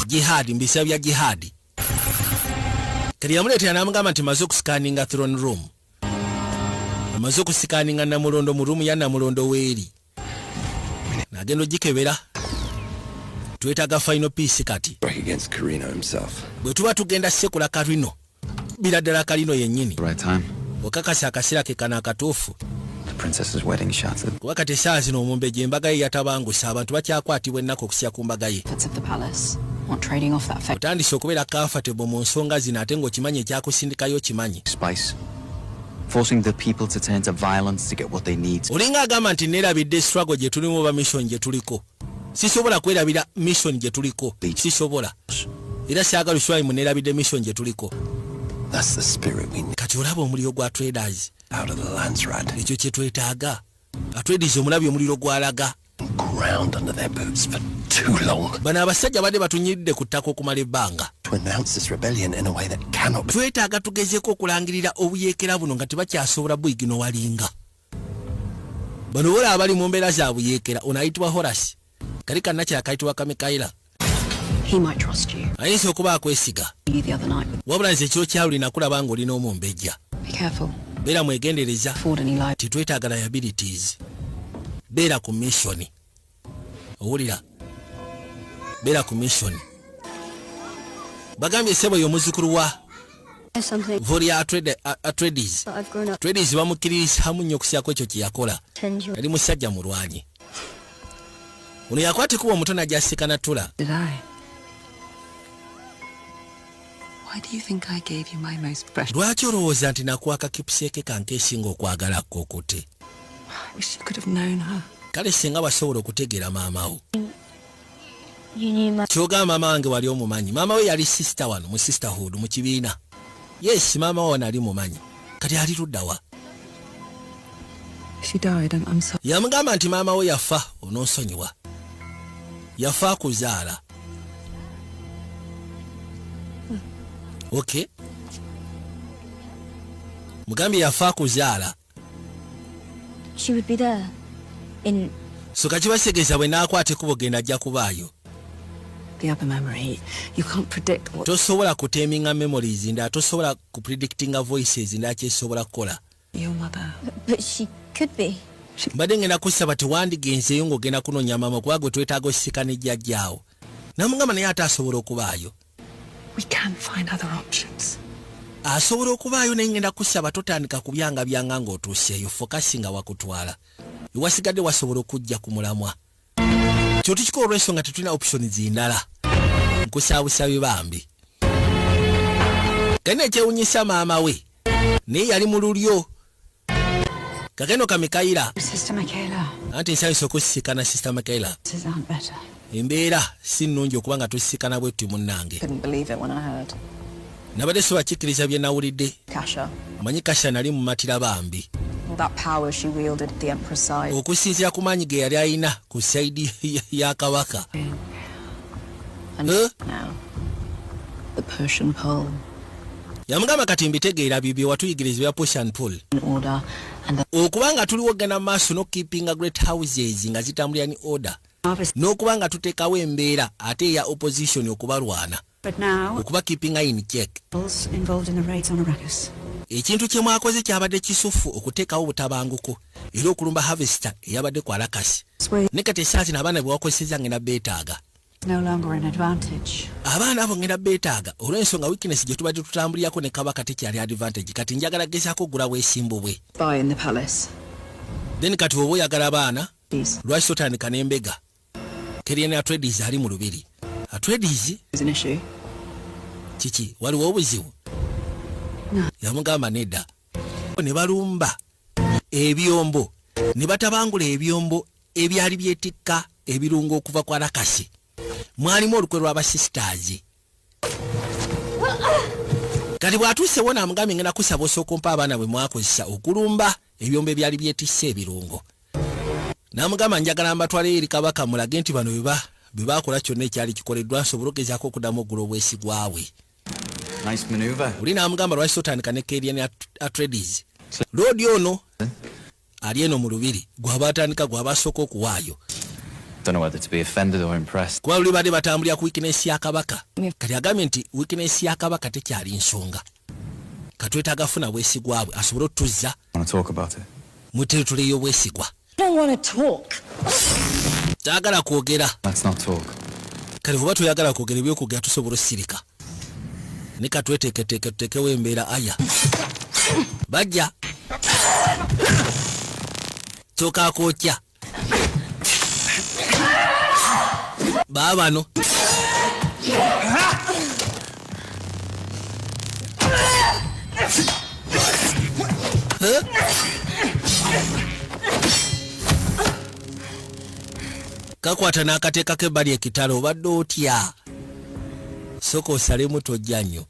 jihad, mu biseera bya jihad. Kati yamuleetera n'amugamba nti maze okuscanninga throne room, amaze okuscanninga namulondo mu room ya namulondo weeri, nagenda ogikebera. Twetaaga final piece kati. Break against Carino himself. Bwe tuba tugenda sekula Karino bira ddala Kalino yennyini. Right time. Okakasa akaseera ke kano akatuufu? The princess's wedding shattered. Kuba kati essaawa zino omumbejja embaga ye yatabangusa, abantu bakyakwatibwa ennaku okusya ku mbaga ye. Comforts of the palace. Not trading off that fact. Otandise okubeera comfortable mu nsonga zino ate ng'okimanyi ekyakusindikayo okimanyi. Spice. Forcing the people to turn to violence to get what they need. Olinga agamba nti neerabidde struggle gye tulimu oba mission gye tuliko. Sisobola kwerabira mission gye tuliko, sisobola, era saagala uswayimu neerabidde mission gye tuliko. That's the spirit we need Kati olaba omuliro gwa traders. out of the Landsraad. Ekyo kye twetaaga. Atreides omulabye omuliro gwalaga. Ground under their boots for too long. Bano abasajja badde batunyiridde ku ttaka okumala ebbanga. To announce this rebellion in a way that cannot be Twetaaga tugezeeko okulangirira obuyeekera buno nga tebakyasobola bwigino walinga. Bano bola abali mu mbeera za buyeekera. Ono ayitibwa Horas kali kannakira akayitibwa Kamikaira. He might trust you. Ayinza okuba akwesiga. You the other night. Wabula nze ekiro kyaluli nakulaba ng'olina omumbejja. Be careful. Beera mwegendereza. Afford any liability. Tetwetaaga liabilities. Beera ku mission, owulira? Beera ku mission. Bagambye sebo y'omuzzukulu wa Something Volia Atreides. that I've grown up. Atreides bamukkiririzaamu nnyo okusyako ekyo kye yakola. Tend your Yali musajja mulwanyi. Ono yakwata ekuba omuto n'ajja Tula. Did I? Why do you think I gave you my most precious? Lwaki olowooza nti nakuwa akakipuseeke kanke esinga okwagala kokote? I wish you could have known her. Kale singa wasobola okutegeera maama wo. You knew my Kyogamba maama wange wali omumanyi? Maama we yali sister wano mu sisterhood, mu kibiina. Yes, maama we wano ali mumanyi. Kati ali luddawa? She died. I'm sorry. Yamugamba nti maama we yafa, onoonsonyiwa. Yafa kuzaala. Okay, mugambye yafa kuzaala. She would be there. In So kakibasegeeza bwe naakwata ekkubo genda ajja kubaayo. The other memory, you can't predict what Tosobola kuteminga memories ndala, tosobola kupredictinga voices ndala kyesobola kukola. Your mother. But she could be. Mbadde ngenda kusaba tewandigenzeeyo ng'ogenda kunoonya maama, kuba gwe twetaaga osisika ne jjajjaawo. Namugamba naye ate asobola okubaayo. We can find other options. Asobola okubaayo, naye ngenda kusaba totandika kubyanga byanga ng'otuuseeyo. Focus nga wakutwala ewasigadde wasobola okujja ku mulamwa. Kyo tukikola olw'ensonga tetulina options ndala. Nkusaabusabi bambi. Kalina ekyewunyisa, maama we naye yali mu lulyo kakeno kamikayira. Sister Michaela. Anti nsanyusa okusisikana, Sister Michaela. This aren't better. Embeera si nnungi okuba nga tusisikana bwetti, munnange. Couldn't believe it when I heard. Nabadde soba kikkiriza bye nawulidde. Kasha. Amanyi Kasha nali mumatira bambi. All that power she wielded at the Emperor's side. Okusinziira ku maanyi ge yali alina ku side ya kabaka. And Huh? now, the push and pull Yamugamba kati mbitegeera bibye watuyigiriza bya push and pull. in order and the Okuba nga tuliwo genda mu maaso n'okeepinga great houses nga zitambulira ni order, n'okuba nga tuteekawo embeera ate eya opposition okubalwana. But now, Okuba keepinga in check. rebels involved in the raids on Arrakis. Ekintu kye mwakoze kyabadde kisufu okuteekawo obutabanguko era okulumba harvester eyabadde ku Arrakis. Ne kati esaa zino abaana bwe wakozeseza ngenda beetaaga. No longer an advantage. Abaana abo ngenda beetaaga olw'ensonga weakness gye tubadde tutambulirako ne kabaka tekyali advantage. Kati njagala gezaako okugula bwesimbu bwe. Spy in the palace. Then kati oba oyagala abaana, Please. lwaki totandika n'embega Kerian Atreides ali mu lubiri Atreides? Is an issue. Kiki, waliwo obuzibu? Yamugamba nedda. Ne balumba ebyombo ne batabangula ebyombo ebyali byetikka ebirungo okuva ku Arrakis. Mwalimu olukwe lw'abasisters. Kati bw'atuusewo n'amugambye ngenda kusaba osooka ompa abaana bwe mwakozesa okulumba ebyombo ebyali byetisse ebirungo. N'amugamba njagala mbatwaleyo eri kabaka mulage nti bano bwe baakola kyonna ekyali kikoleddwa nsobole ogezaako okuddamu okugula obwesigwa bwe. Nice maneuver. Oli n'amugamba lwaki totandika ne Kerian Atreides, lord ono ali eno mu lubiri gwaba atandika gwaba asooka okuwaayo. Don't know whether to be offended or impressed. Kuba luli badde batambulira ku weakness ya kabaka. Kati agambye nti weakness ya kabaka tekyali nsonga, katwetaaga funa bwesigwa bwe asobole otuzza Want to talk about it? mu territory y'obwesigwa. I don't want to talk. Taagala kwogera. Let's not talk. Kale oba toyagala kwogera ebyokwogera tusobola osirika ne katweteeketeeke tuteekewo embeera. Aya bajja sooka akookya baabano. Huh? Kakwata n'akateekako ebbali ekitalo. Obadde otya? Sooka osalemu, tojja nnyo,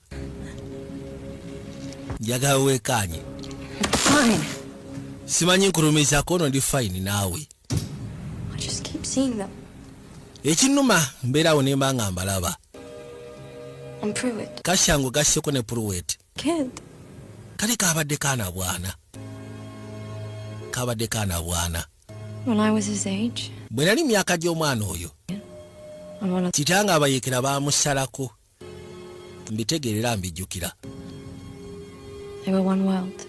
njagala weekaanye. Fine. Simanyi nkulumizaako ono, ndi fine naawe. I just keep seeing them. Ekinnuma mbeeraawo ne mba nga mbalaba. I'm Pruitt. Kashango gasseko ne Pruwet. Kid. Kale kabadde kaana bwana, kabadde kaana bwana. When I was his age, Bwe nali myaka gy'omwana oyo, I'm one of kitange abayeekera baamusalako. Mbitegeerera, mbijjukira. They were one world.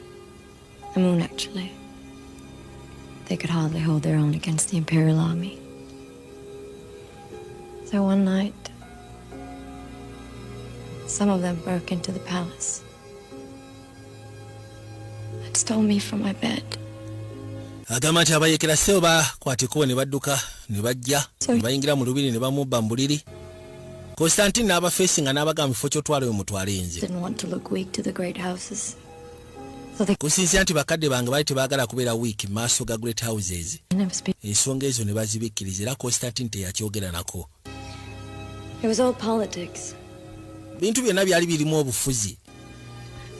The moon, actually. They could hardly hold their own against the Imperial Army. So one night, some of them broke into the palace and stole me from my bed. Agamba nti abayeekera sebo bakwata ekkubo ne badduka ne bajja ne bayingira mu lubiri ne bamubba mu buliri. Constantine n'abafeesi nga n'abagamba kifo kyotwala oyo mutwale nze. Didn't want to look weak to the great houses. So they Kusinzira nti bakadde bange baali tebaagala kubeera weak mu maaso ga great houses. never speak. Ensonga ezo ne bazibikkiriza era Constantine teyakyogera nako. It was all politics. Bintu byonna byali birimu obufuzi.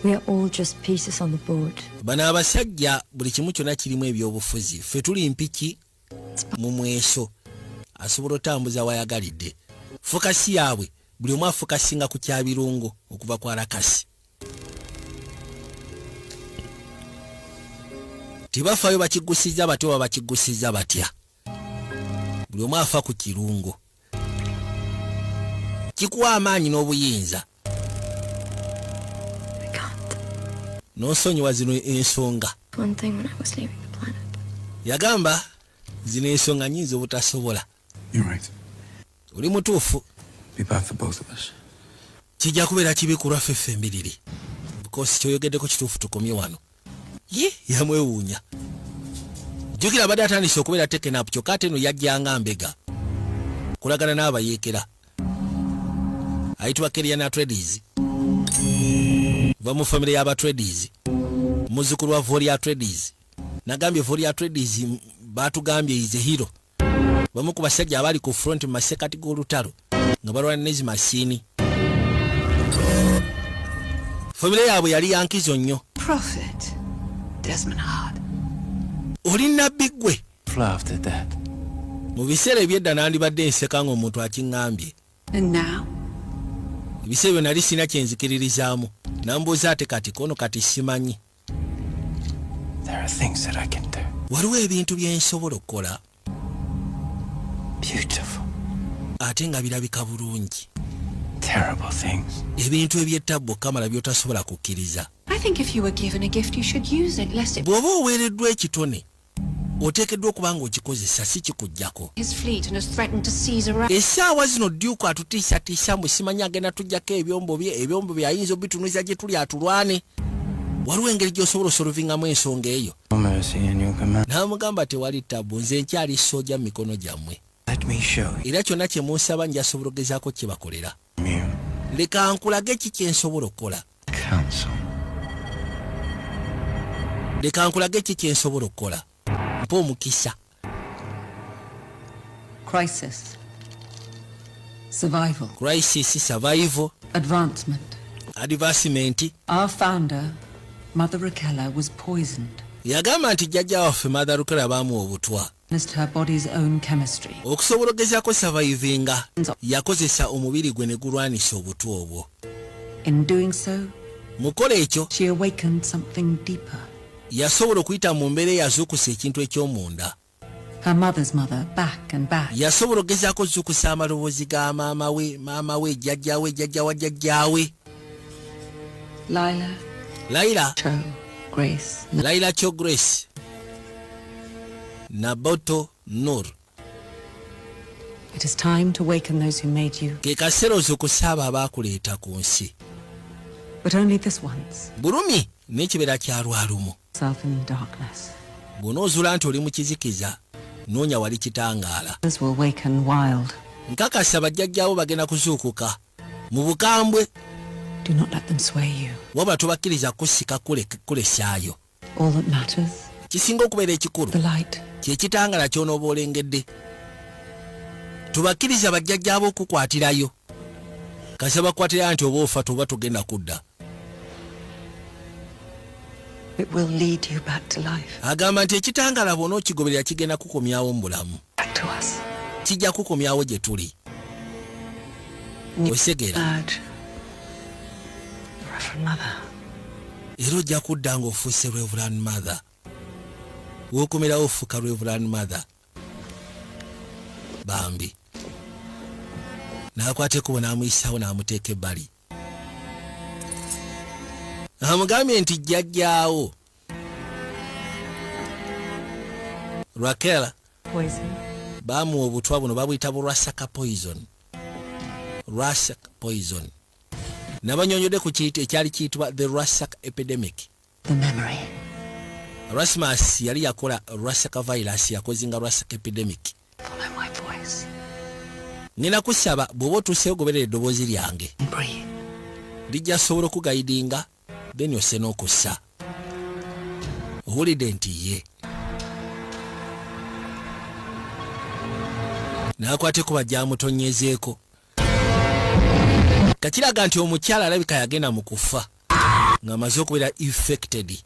We are all just pieces on the board. Bano abasajja buli kimu kyonna kirimu ebyobufuzi, ffe tuli mpiki mu mweso. Asobola otambuza wayagalidde. Focus yaabwe, buli omu afocusinga ku kyabirungo okuva ku Arakasi. Tebafaayo bakiggusiza batya oba bakiggusiza batya, buli omu afa ku kirungo. Kikuwa amaanyi n'obuyinza. I can't. N'osonyiwa zino ensonga. One thing when I was leaving the planet. Yagamba zino ensonga nyinza obutasobola. You're right. Oli mutuufu. Be bad for both of us. Kijja kubeera kibi ku lwaffe ffe embiriri because kyoyogeddeko kituufu. Tukomye wano. Ye yamwewuunya. Jjukira abadde atandise okubeera taken up, kyokka ate eno yajjanga mbega kulagana n'abayeekera. Ayitibwa Kerian Atreides, va mu famire y'aba Atreides, muzzukulu wa Voria Atreides. Nagambye Voria Atreides batugambye is a hero, bamu ku basajja abali ku front mu masekati g'olutalo nga balwana nezi masiini. Famire yaabwe yali yankizo nnyo. Prophet Desmond Hart. Oli nabbi ggwe? Laughed at that. Mu biseera ebyedda nandibadde nseka ng'omuntu akiŋŋambye. And now? Ebiseera ebyo nali sirina kyenzikiririzaamu. Nambuuza ate kati kono kati simanyi. There are things that I can do. Waliwo ebintu bye nsobola okukola. Beautiful. Ate nga birabika bulungi. Terrible things. Ebintu ebyettabbu kamala by'otasobola kukkiriza. I think if you were given a gift, you should use it, lest it Bw'oba oweereddwa ekitone, oteekeddwa okuba nga okikozesa, si kikugjako. his fleet and has threatened to seize Arrakis. Essaawa zino Duke atutiisatiisa mbu simanyi agenda tujjako ebyombo bye. Ebyombo bye ayinza obitunuza gye tuli atulwane. Waliwo engeri gy'osobola osolvingamu ensonga eyo. No mercy in your command. N'amugamba tewali tabu, nze nkyali sooja mu mikono gyammwe. Let me show you. Era kyonna kye munsaba njasobola ogezaako kyebakolera. You. Leka nkulage ki kyensobola okukola. Council. Leka nkulage ki kyensobola okukola, mpa omukisa. Crisis. Survival. Crisis, survival. Advancement. Advancement. Our founder, Mother Raquella, was poisoned. Yagamba nti jjajja waffe Mother Raquella baamuwa obutwa. Missed her body's own chemistry. Okusobola ogezaako survivinga, yakozesa omubiri gwe ne gulwanisa obutwa obwo. In doing so, Mukola ekyo, she awakened something deeper. yasobola okuyita mu mbeera eyazuukusa ekintu eky'omunda. Her mother's mother, back and back. Yasobola ogezaako ozuukusa amaloboozi ga maama we, maama we, jjajja we, jjajja wa jjajjaawe. Lila, Laila, Cho, Grace, Laila Cho Grace Naboto Nur. It is time to waken those who made you, Ke kaseera ozuukusa abo abaakuleeta ku nsi. but only this once. Bulumi n'ekibeera kya lwalumu. Self in darkness. Bw'onoozuula nti oli mu kizikiza, noonya wali kitangaala. Others will waken wild. Nkakasa bajjajjaabo bagenda kuzuukuka mu bukambwe. Do not let them sway you. Wabula tobakkiriza kusika kulesaayo. All that matters, Kisinga okubeera ekikulu, the light. kyekitangala ky'onooba olengedde. Tubakkiriza bajjajjaabo okukwatirayo kasa bakwatirayo nti oba ofa toba togenda kudda. It will lead you back to life. Agamba nti ekitangala bw'ona okigoberera kigenda kukomyawo mu bulamu. Back to us. Kijja kukomyawo gye tuli, osegera. Urge. The Reverend Mother. Era ojja kudda ng'ofuuse Reverend Mother. Wookomerawo ofuuka Reverend Mother. Bambi n'akwata ekkubo n'amuyisawo n'amuteeka ebbali. Amugambye nti jjajjaawo Raquel Poison. baamuwa obutwa buno, babuyita bu Rasaka poison. Rasaka poison nabanyonyodde ku kiyita ekyali kiyitibwa the Rasaka epidemic. The memory. Rasmus yali yakola Rasaka virus, yakozinga Rasaka epidemic. Follow my voice. Ngenda kusaba bw'oba otuuseyo goberera eddoboozi lyange. Breathe. Lijja sobola okuguidinga, then ose n'okussa. Owulidde nti ye n'akwata ekuba gyamutonyezeeko, kakiraga nti omukyala alabika yagenda mu kufa ng'amaze okubeera infected.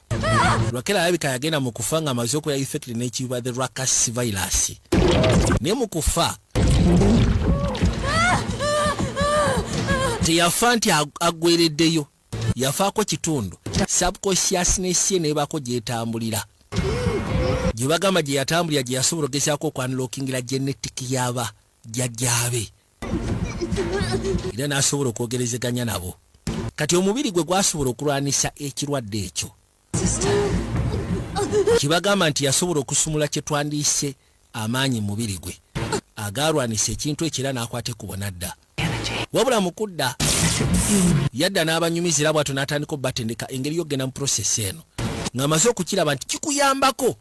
Raquel alabika yagenda mu kufa ng'amaze okubeera infected n'ekiyibwa the Rakas virus, naye mu kufa Teyafa nti aggwereddeyo, yafaako kitundu, subconsciousness ye nebaako gyetambulira, gye bagamba gye yatambulira, gye yasobola ogezaako okwanlockingira genetic yaba jjajjaabe, era n'asobola okwogerezeganya nabo. Kati omubiri gwe gwasobola okulwanisa ekirwadde ekyo, kibagamba nti yasobola okusumula kye twandiise amaanyi mu mubiri gwe agalwanisa ekintu ekyo, era n'akwata ekkubo n'adda. Wabula mu kudda yadda n'abanyumiza, era bw'atyo n'atandika obbatendeka engeri y'okugenda mu process eno, ng'amaze okukiraba nti kikuyambako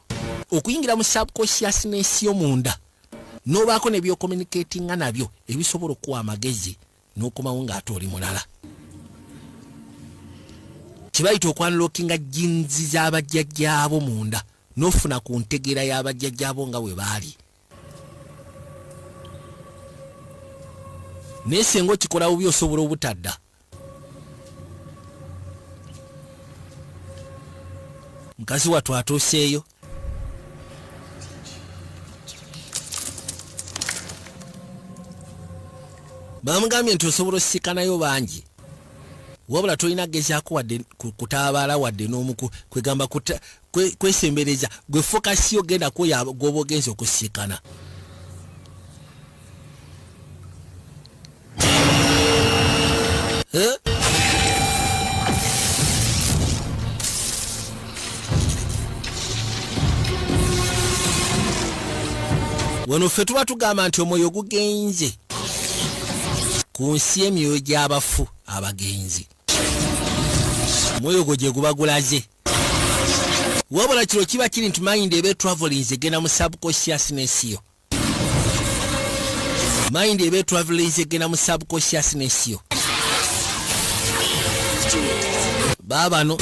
okuyingira mu subconsciousness yo munda, n'obaako ne byocommunicatinga nabyo ebisobola okuwa amagezi n'okomawo ng'ate oli mulala. Kibayita okwanlockinga genes z'abajjajjaabo munda, n'ofuna ku ntegeera y'abajjajjaabo nga bwe baali. Naye senga okikola bubi, osobola obutadda. Mukazi wattu atuuseeyo. Bamugambye nti osobola osikanayo bangi, wabula tolina gezaako wadde kutaabaala wadde n'omuku, kwegamba kwesembereza. Gwe focus yo genda kwoyo gwoba ogenza okusiikana. Eh? Wano ffe tuba tugamba nti omwoyo gugenze ku nsi emyoyo gy'abafu abagenzi, omwoyo gwo gye guba gulaze. Wabula kiro kiba kiri nti mind eba etravelinze egenda mu subconsciousness yo. Mind eba etravelinze egenda mu subconsciousness yo. Baabano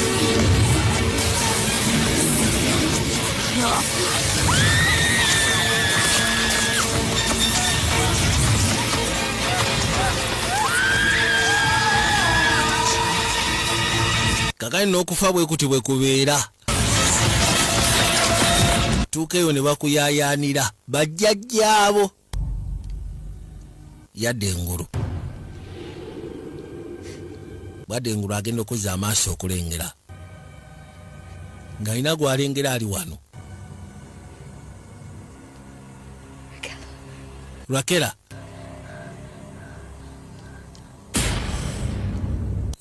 kakani n'okufa bwe kuti bwe kubeera, tuuka eyo ne bakuyayaanira bajjajjaabo. Yadde engulu, bwadde engulu, agenda okuzza amaaso okulengera ng'alina gw'alengera ali wano. Lwakera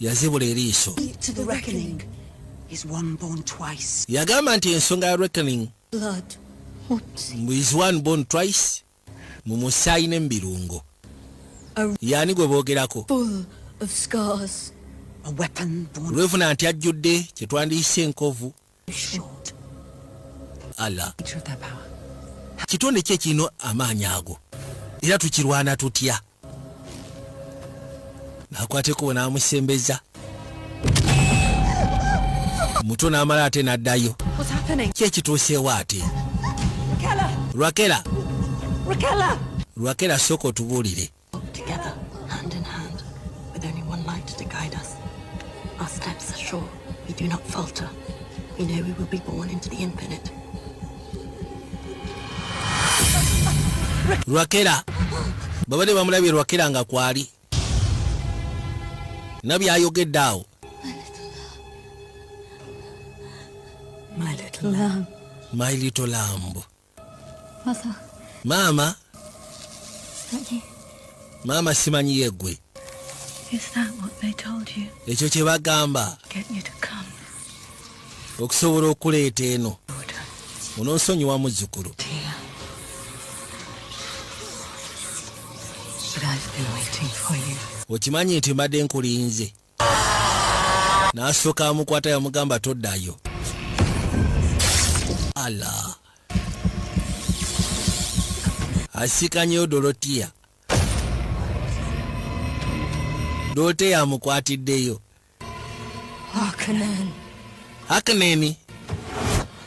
yazibula eriiso. To the reckoning is one born twice. Yagamba nti ensonga ya reckoning Blood. mbu is one born twice, mu musaayi ne mu birungo. Yaani gwe boogerako? Full of scars. A weapon born Lwefuna nti ajjudde kyetwandiyise enkovu. short. Ala. Nature of that power. Kitonde ki ekirina amaanyi ago, era tukirwana tutya? Nakwateko n'amusembeza muto n'amala ate n'addayo. What's happening? Ki ekituuseewo ate? Rakela! Lwakera! Rakela! Lwakera, sooka otubuulire. Together, hand in hand, with only one light to guide us. Our steps are sure. We do not falter. We know we will be born into the infinite. Lwakera, babadde bamulabye Lwakera nga kwali nabyayogedde awo. My little lamb. My little lamb. Mother, Maama. is that you? Maama, simanyi yeggwe. Is that what they told you? Ekyo kye bagamba? Get you to come. Okusobola okuleeta eno, onoonsonyiwa, muzzukulu. Dear. But I've been waiting for you. Okimanyi nti mbadde nkulinze. N'asooka amukwata, yamugamba toddayo. Ala, asikanyeyo Dolotiya. Doloteya amukwatiddeyo. Harkonnen, Hakeneni.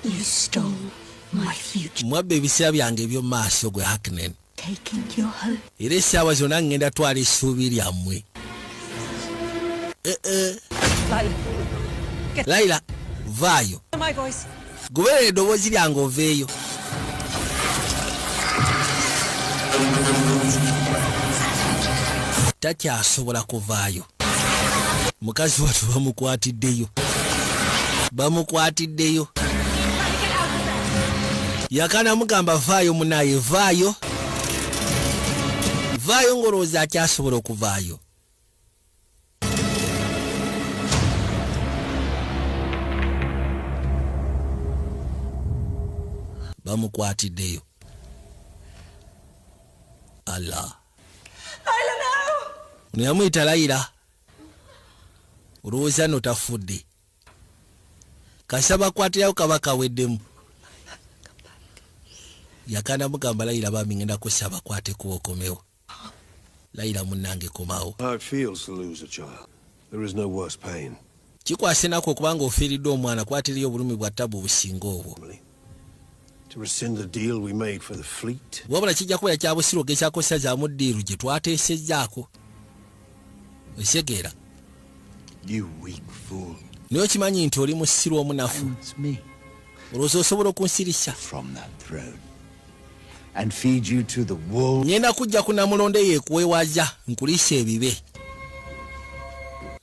you stole my future. Mwabba ebiseera byange eby'omu maaso, gwe Hakenen. Taking your hope. Era essaawa zonna ngenda twala essuubi lyammwe. Eh, eh. Laila, vaayo. My voice. Goberera eddoboozi lyange, oveeyo. Takyasobola kuvaayo. Mukazi watu bamukwatiddeyo, bamukwatiddeyo. Yakana mugamba vaayo munaye, vaayo, vaayo, ng'olowooza akyasobola okuvaayo. Bamukwatiddeyo. Allah, ono yamuyita Layira. Olowooza nno tafudde? Kasaba kwatirayo kaba kaweddemu. Yakana mugamba, Layira bambi, ngenda kusaba kwateko okomewo. Layira munnange, komawo. How it feels to lose a child. There is no worse pain. Kikwasa ennaku okubanga ofiiriddwa omwana, kwatiriyo obulumi bwa tabu businga obwo. To rescind the deal we made for the fleet. Wabula kijja kubeera kya busiru ogezaako sazaamu deal gye twateesezzaako, okitegeera? You weak fool. Naye okimanyi nti oli musiru omunafu? It's me. Olowooza osobola okunsirisa? From that throne. And feed you to the wolves. Ngenda kujja ku namulondo eyo ekuwewaza, nkuliisa ebibe.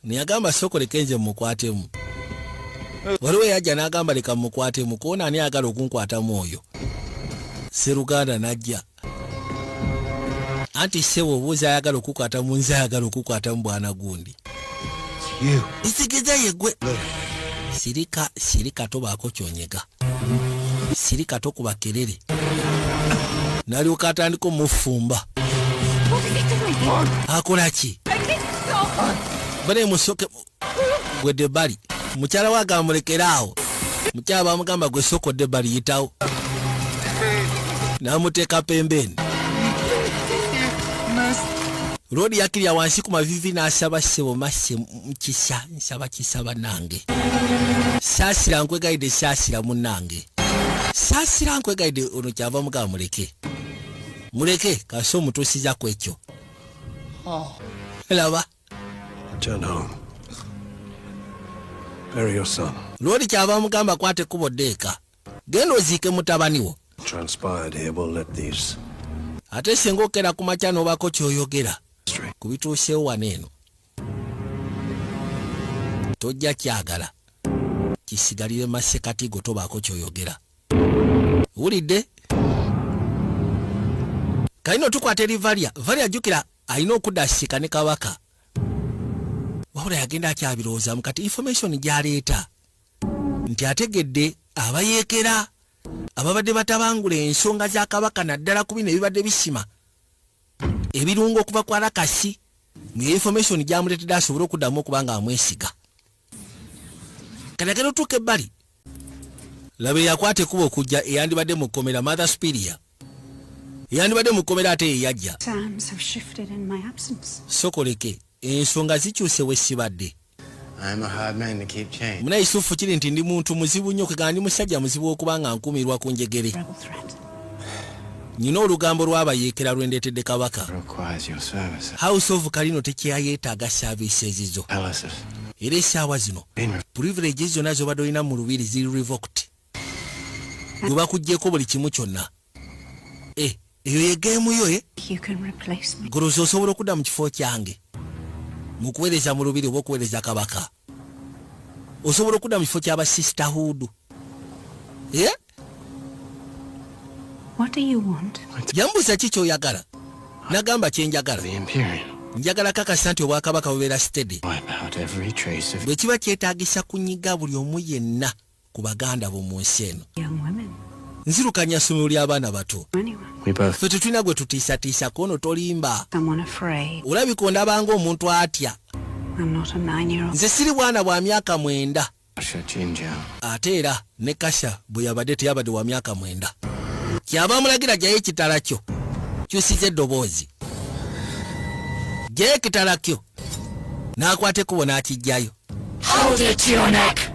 Neyagamba sooka leke nze mukwatemu. Waliwo eyajja n'agamba leka mukwatemu, koona ani ayagala okunkwatamu? Oyo seruganda n'ajja anti ssebo obuuza ayagala okukwatamu, nze ayagala okukwatamu bwana gundi. You. Isigeza yegwe. Sirika, sirika, tobaako kyonyega, sirika, tokuba kerere. N'alyoka atandika omufumba. Akola ki? Bane musoke gwedde bali. Mukyala we agamba mulekeraawo. Mukyala bamugamba gwe sokodde bali, yitawo, n'amuteeka pembeni. Lodi yakirya wansi ku mavivi n'asaba, ssebo masse mukisa, nsaba kisa bannange, saasira nkwegayidde, saasira munnange, saasira nkwegayidde. Ono kyava mugamba muleke, muleke, kasi omutuusiza ku ekyo laba. Return home. Bury your son. Lodi kyava mugamba kwata ekkubo ddeeka, genda oziike mutabani wo. Transpired here, we'll let these Ate singa okera ku makya n'obaako ky'oyogera ku bituuseewo wano eno, tojja kyagala kisigalire masekati go, tobaako ky'oyogera. Wulidde? Kalina otukwata eri Valya. Valya jjukira alina okudda asika ne kabaka, wabula yagenda akyabirowoozamu. Kati information gy'aleeta nti ategedde abayeekera ababadde batabangula ensonga za kabaka, naddala ku bino ebibadde bisima ebirungo okuva ku Arakasi. Nga information gyamuleetedde asobole okuddamu okuba nga amwesiga. Kati agenda otuuka ebbali, laba eyakwata ekkuba okujja, eyandibadde mu kkomera, Mother Superior eyandibadde mu kkomera, ate ye yajja. Sands have shifted in my absence. Sokoleke, ensonga zikyuse we sibadde. I'm a hard man to keep chained. Muna Yusufu, kiri nti ndi muntu muzibu nnyo, kwegamba ndi musajja muzibu okuba nga nkumirwa ku njegere. Rebel threat. Nyina olugambo lw'abayeekera lwendeetedde kabaka. Requires your services. House of Kalino tekyayeetaaga services zo. Palaces. Era essaawa zino privilege zonna z'obadde olina mu lubiri ziri revoked, gwe bakugyeko buli kimu kyonna. E, eyo ye game yo e. You can replace me. Golozi osobola okudda mu kifo kyange mu kuweereza mu lubiri oba okuweereza kabaka? Osobola okudda mu kifo ky'aba sisterhood? Eh? What do you want? Yambuuza ki kyoyagala, nagamba kyenjagala. The Imperium. Njagala kakasa nti obwakabaka bubeera steady. Wipe out every trace of Bwe kiba kyetaagisa kunyiga buli omu yenna ku baganda bo mu nsi eno. Young women. Nzirukanya ssomero ly'abaana bato. Anyone. We both Ffe tetulina gwe tutiisatiisa kono, tolimba. Someone afraid. Olabika ondabanga omuntu atya. I'm not a 9-year-old. Nze siri bwana bwa myaka 9. Kasha Jinja. Ate era ne Kasha bwe yabadde teyabadde wa myaka 9. Kyava amulagira gyayo ekitala kyo, kyusiza eddoboozi, gyayo ekitala kyo. N'akwata ekkubo n'akijjayo.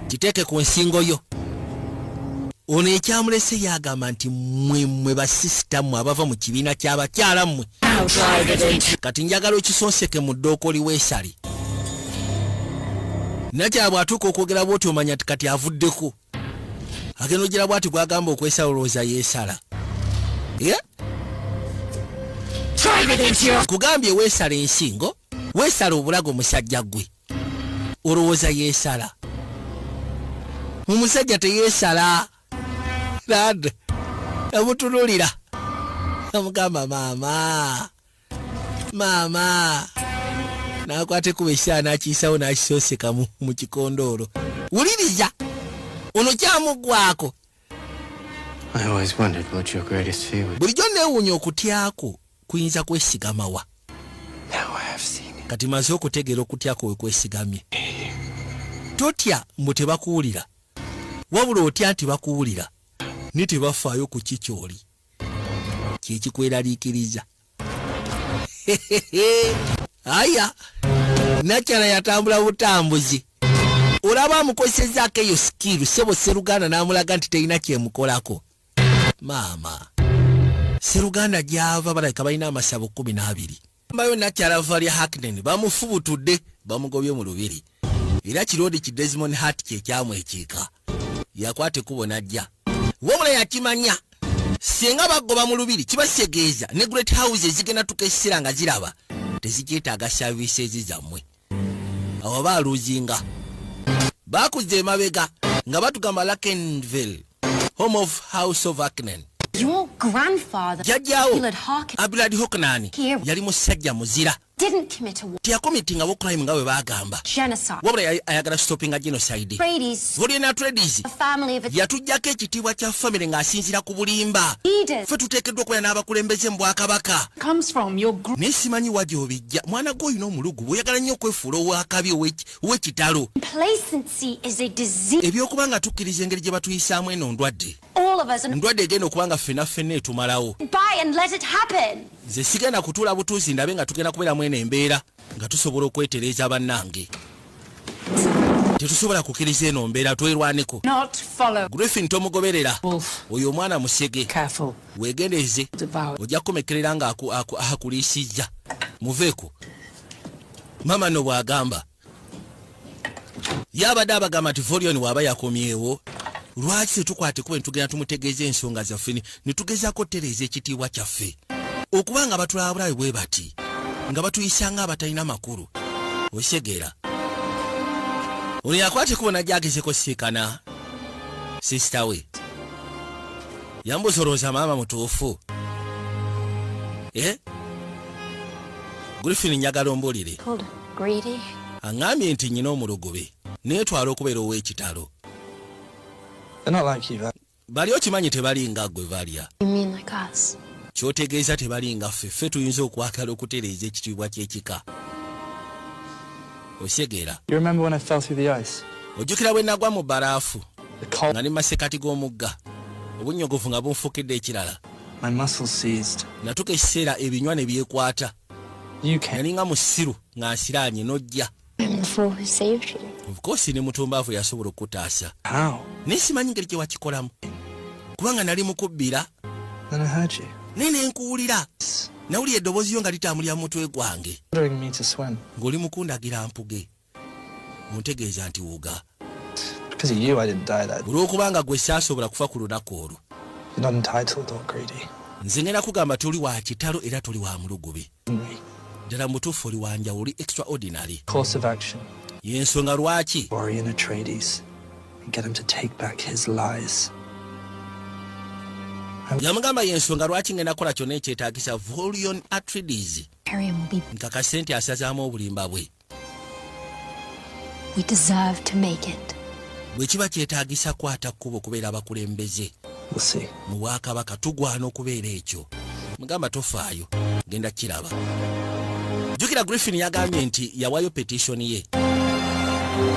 Kiteeke ku nsingo yo. Ono ekyamulese yagamba nti mmwe, mmwe basisita mmwe abava mu kibiina ky'abakyala mmwe, kati njagala okisonseke mu ddooko liweesale. Nakyala bw'atuuka okwogera bwoti omanya nti kati avuddeko, agenda ogira bwati gwagamba okwesala, olowooza yeesala. Yeah? Kugambye weesala ensingo, weesala obulago. Musajja gwe olowooza yeesala? Omusajja teyeesala. Lad amutunulira, amugamba, "Maama, maama." Nakwata ekuba ekisaa nakiyisawo, nakisoseka mu kikondoolo. Wuliriza ono kyamugwako. I always wondered what your greatest fear was. Bulijjo neewuunya okutyako kuyinza kwesigamawa. Now I have seen it. Kati maze okutegeera okutyako we kwesigamye. Totya mbu tebakuwulira, wabula otya nti bakuwulira ni tebafaayo ku kikyoli kyekikweraliikiriza. Aya, nakyala yatambula butambuzi, olaba amukozezaako eyo skill. Sebo seruganda n'amulaga nti terina kyemukolako. Maama seruganda gyava balabika balina amasabo 12. Mbayo nakyala Valya Harkonnen bamufubutudde, bamugobye mu lubiri, era kirodi ki Desmond Hart kyekyamwekiika. Yakwata ekkubo n'ajja, wabula yakimanya singa bagoba mu lubiri kibasegeeza ne great house ezigenda tuka essira nga ziraba tezikyetaaga services zammwe. Awo baaluzinga bakuza emabega nga batugamba Lakenville, home of House of Harkonnen. Your grandfather, Jjajjaawo Gilad Harkonnen, Abulad Harkonnen Here. yali musajja muzira. didn't commit a war. Teyacommittingawo crime nga bwe baagamba. Genocide. Wabula yali ayagala stoppinga genocide. Atreides, Volien Atreides a family of yatuggyako ekitiibwa kya family ng'asinziira ku bulimba. leaders. Ffe tuteekeddwa okubeera n'abakulembeze mu bwakabaka. Comes from your Naye simanyi wa gy'obijja. Mwana gwe olina omulugu, bw'oyagala nnyo okwefuula owakabi, ow'ekitalo. Complacency is a disease. Ebyokuba nga tukkiriza engeri gye batuyisaamu, eno ndwadde. All of us and Ndwadde egenda okuba nga ffenna ffenna etumalawo. by and let it happen. Nze sigenda kutuula butuuzi ndabe nga tugenda kubeeramu eno embeera nga tusobola okwetereeza. Bannange, tetusobola kukkiriza eno mbeera, twerwaneko. Not follow. Griffin tomugoberera. Wolf. Oyo omwana musege. Careful. Weegendereze. Devour. Ojja kukomekerera nga akuliisizza. Muveeko. Mama no bw'agamba ye abadde abagamba nti Volion bw'aba yakomyewo, lwaki tetukwate kuba netugenda tumutegeeza ensonga zaffe ne tugezaako otereeza ekitiibwa kyaffe, okuba nga batulaba bulabe bwe bati nga batuyisa nga abatalina makulu? Osegeera ono yakwata ekubo najja agezeko siikana sister we. Yambuza, "Olowooza maama mutuufu?" Eh? Griffin, njagala ombuulire. Called greedy. Aŋŋambye nti nnyina omulugube, neetwala okubeera ow'ekitalo. They're not like you, Val. Bali okimanyi tebalinga ggwe, Valya. You mean like us? Kyotegeeza tebalinga ffe? Ffe tuyinza okwagala okutereeza ekitiibwa ky'ekika, osegeera? You remember when I fell through the ice? Ojjukira bwe nagwa mu bbaraafu The cold, nga ndi masekati g'omugga, obunnyogovu nga bunfukidde ekirala? my muscles seized. Natuka ekiseera ebinywa ne byekwata. You came. Nalinga musiru nga nsiraanye, n'ojja. I'm the fool who saved you. Of course, ne mutumbaavu yasobola okutaasa. How? Naye simanyi ngeri gye wakikolamu, kubanga nali mukubbira. Then I heard you. Naye ne nkuwulira, nawulira eddoboozi yo nga litambulira mu mutwe gwange. Ordering me to swim. Ng'oli mukundagira mpuge, ontegeeza nti wuga. Because of you, I didn't die that. Olw'okubanga gwe saasobola kufa ku lunaku olwo. You're not entitled or greedy. Nze ngenda kugamba toli wa kitalo era toli wa mulugube. Me. Ddala mutuufu oli wanjawulo, oli extraordinary. Course of action. Yensonga lwaki Vorian Atreides and get him to take back his lies. Yamugamba yensonga lwaki ngenda kukola kyonna ekyetaagisa Volion Atreides Harry will be. nkakase nti asazaamu obulimba bwe. We deserve to make it. Bwe kiba kyetaagisa kwata kkubo okubeera abakulembeze We'll see. mu bwakabaka, tugwana okubeera ekyo. Mugamba tofaayo, genda kiraba. Jjukira Griffin yagambye nti yawayo petition ye,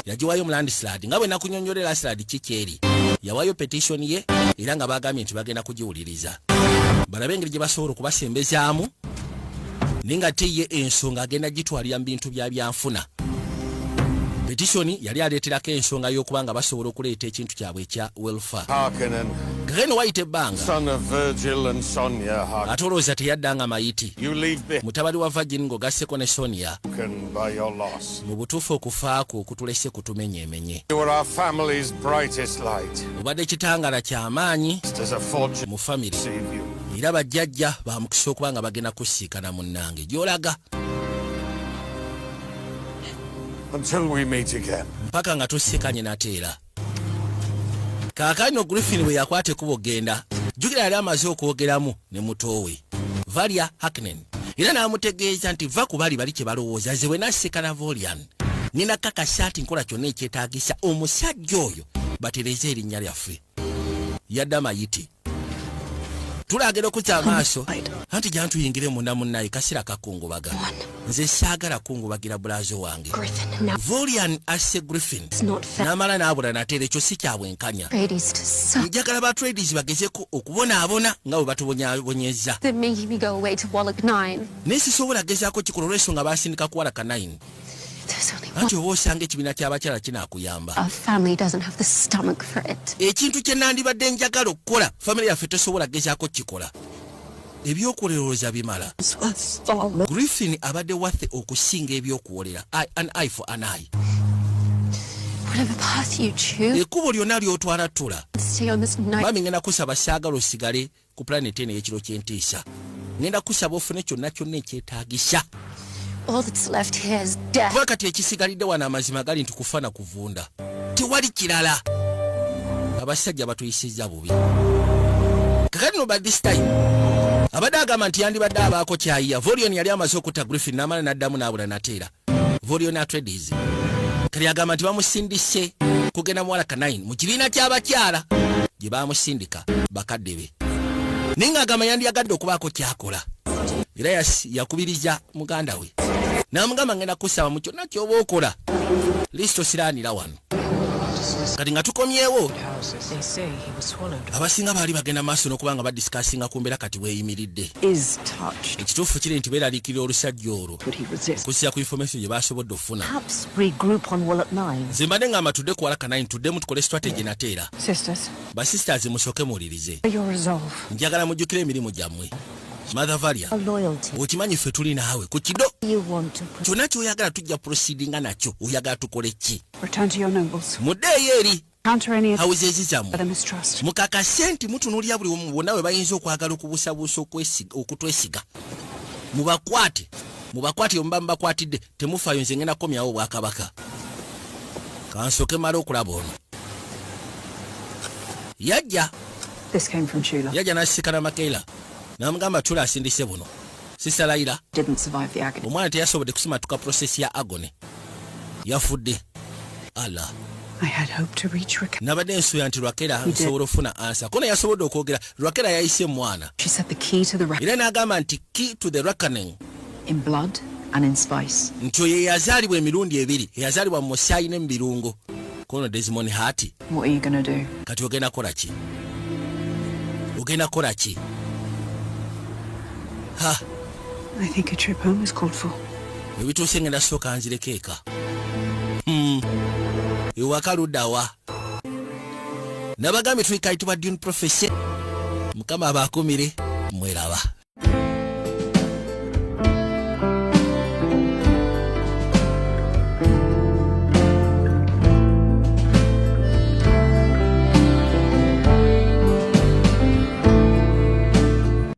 yagiwayo mu landslide nga bwe nakunyonyolera landslide kikyeri. Yawayo petition ye era nga bagambye nti bagenda kugiwuliriza balabe engeri gye basobola okubasembezaamu, naye nga te ye ensonga agenda gitwalira mu bintu bya byanfuna. Petition yali aleeterako ensonga y'okuba nga basobola okuleeta ekintu kyabwe ekya welfare. Harkonnen, Gageno wayita ebbanga. son of Virgil and Sonia Harkonnen. Ate olowooza teyadda nga mayiti? You leave Mutabali wa Virgil ng'ogasseko ne Sonia. broken by your loss. Mu butuufu okufaako okutulese kutumenyeemenye. You were our family's brightest light. Obadde kitangala kyamaanyi As a fortune mu family. save you. Era bajjajja bamukisa okuba nga bagenda kusiikana munnange gy'olaga. Until we meet again. Mpaka nga tusiikanye nate era. Kaakano Griffin bwe yakwata ekkubo genda, jjukira yali amaze okwogeramu ne mutoowe Valia Hacknen, era n'amutegeeza nti va ku bali bali kye balowooza. Nze bwe nasiikana Volian, nina kakasa nti nkola kyonna ekyetaagisa omusajja oyo batereze erinnya lyaffe. Yadde amayiti tulagera okuzza amaaso anti jantuyingire munda. Munnaye kasira kakungubaga, nze saagala kungubagira bulazo wange. Griffin, now Volian asse Griffin n'amala n'abula nateera, ekyo si kyabwenkanya. Atreides to suffer. Njagala ba Atreides bagezeko okubonaabona nga bwe batubonyabonyeza. They're making me go away to Wallach 9. Naye sisobola gezaako kikola olw'ensonga basindika ku Walaka 9. There's only one. Anti oba osanga ekibiina ky'abakyala kinaakuyamba. Our family doesn't have the stomach for it. Ekintu kye nandibadde njagala okukola, famire yaffe tesobola gezaako kikola. Ebyokulerooza bimala. Griffin abadde waffe okusinga ebyokuwolera. An eye for an eye. Whatever path you choose, Ekkubo lyonna ly'otwala ttula. stay on this night. Mami, ngenda kusaba, saagala osigale ku planet eno ey'ekiro ky'entiisa. Ngenda kusaba ofune kyonna kyonna ekyetaagisa. All that's left here is death. Kuba kati ekisigalidde wano, amazima gali nti kufa na kuvunda, tewali kirala. Abasajja batuyisizza bubi. Kakati no, by this time abadde agamba nti yandibadde abaako kyayiya. Volion yali amaze okutta Griffin n'amala n'addamu n'abula nateera. Volion Atreides kati agamba nti bamusindise kugenda muwalaka 9 mu kibiina ky'abakyala gye bamusindika bakadde be, naye ng'agamba yandiyagadde okubaako kyakola. Era yakubiriza muganda we n'amugamba, ngenda kusaba mu kyonna ky'oba okola, lisito siraanira wano. Kati nga tukomyewo, They say he was swallowed. abasinga baali bagenda maaso n'okuba nga badiscussinga ku mbeera kati weeyimiridde. Is touched. Ekituufu kiri nti beeraliikirira olusajja olwo Would he resist? okusinziira ku information gye basobodde okufuna. Perhaps regroup on Wallach 9. Nze mbadde ngamba tudde ku Walaka 9, tuddemu tukole strategy nateera. Sisters, Basisters, musooke muwulirize. your resolve. Njagala mujjukire emirimu gyammwe. Mother Valia, A loyalty. okimanyi ffe tuli naawe ku kido. You want to put Kyonna kyoyagala tujja proceedinga nakyo. Oyagala tukole ki? Return to your nobles. Muddeeyo eri Counter any houses zammwe. other mistrust. Mukakase nti mutunuulira buli omu bonna we bayinza okwagala okubuusabuusa okutwesiga. Mubakwate, mubakwate. Omuba mubakwatidde, temufaayo, nze ngenda kukomyawo obwakabaka. Kansooke male okulaba ono yajja. This came from Chula. Yajja n'asisikana Makeira n'amugamba Tula asindise buno sisalayira. Didn't survive the agony. Omwana teyasobodde kusimatuka process ya agony, yafudde ala. I had hoped to reach Raquel. Nabadde nsuubira nti Lwakera nsobola ofuna answer kona. Yasobodde okwogera, Lwakera yayise mwana. She said the key to the reckoning Era n'agamba nti key to the reckoning in blood and in spice. nti oyo eyazaalibwa emirundi ebiri, eyazaalibwa mu musaayi ne mu birungo, kono Desmond Hart. What are you gonna do? Kati ogenda kukola ki? Ogenda kukola ki? Ha. I think a trip home is called for. Ebituuse, ngenda sooka nzireko eka. Ewaka luddawa? Nabagambye tuli kayitibwa Dune Prophecy. Mukama abaakumire, mweraba.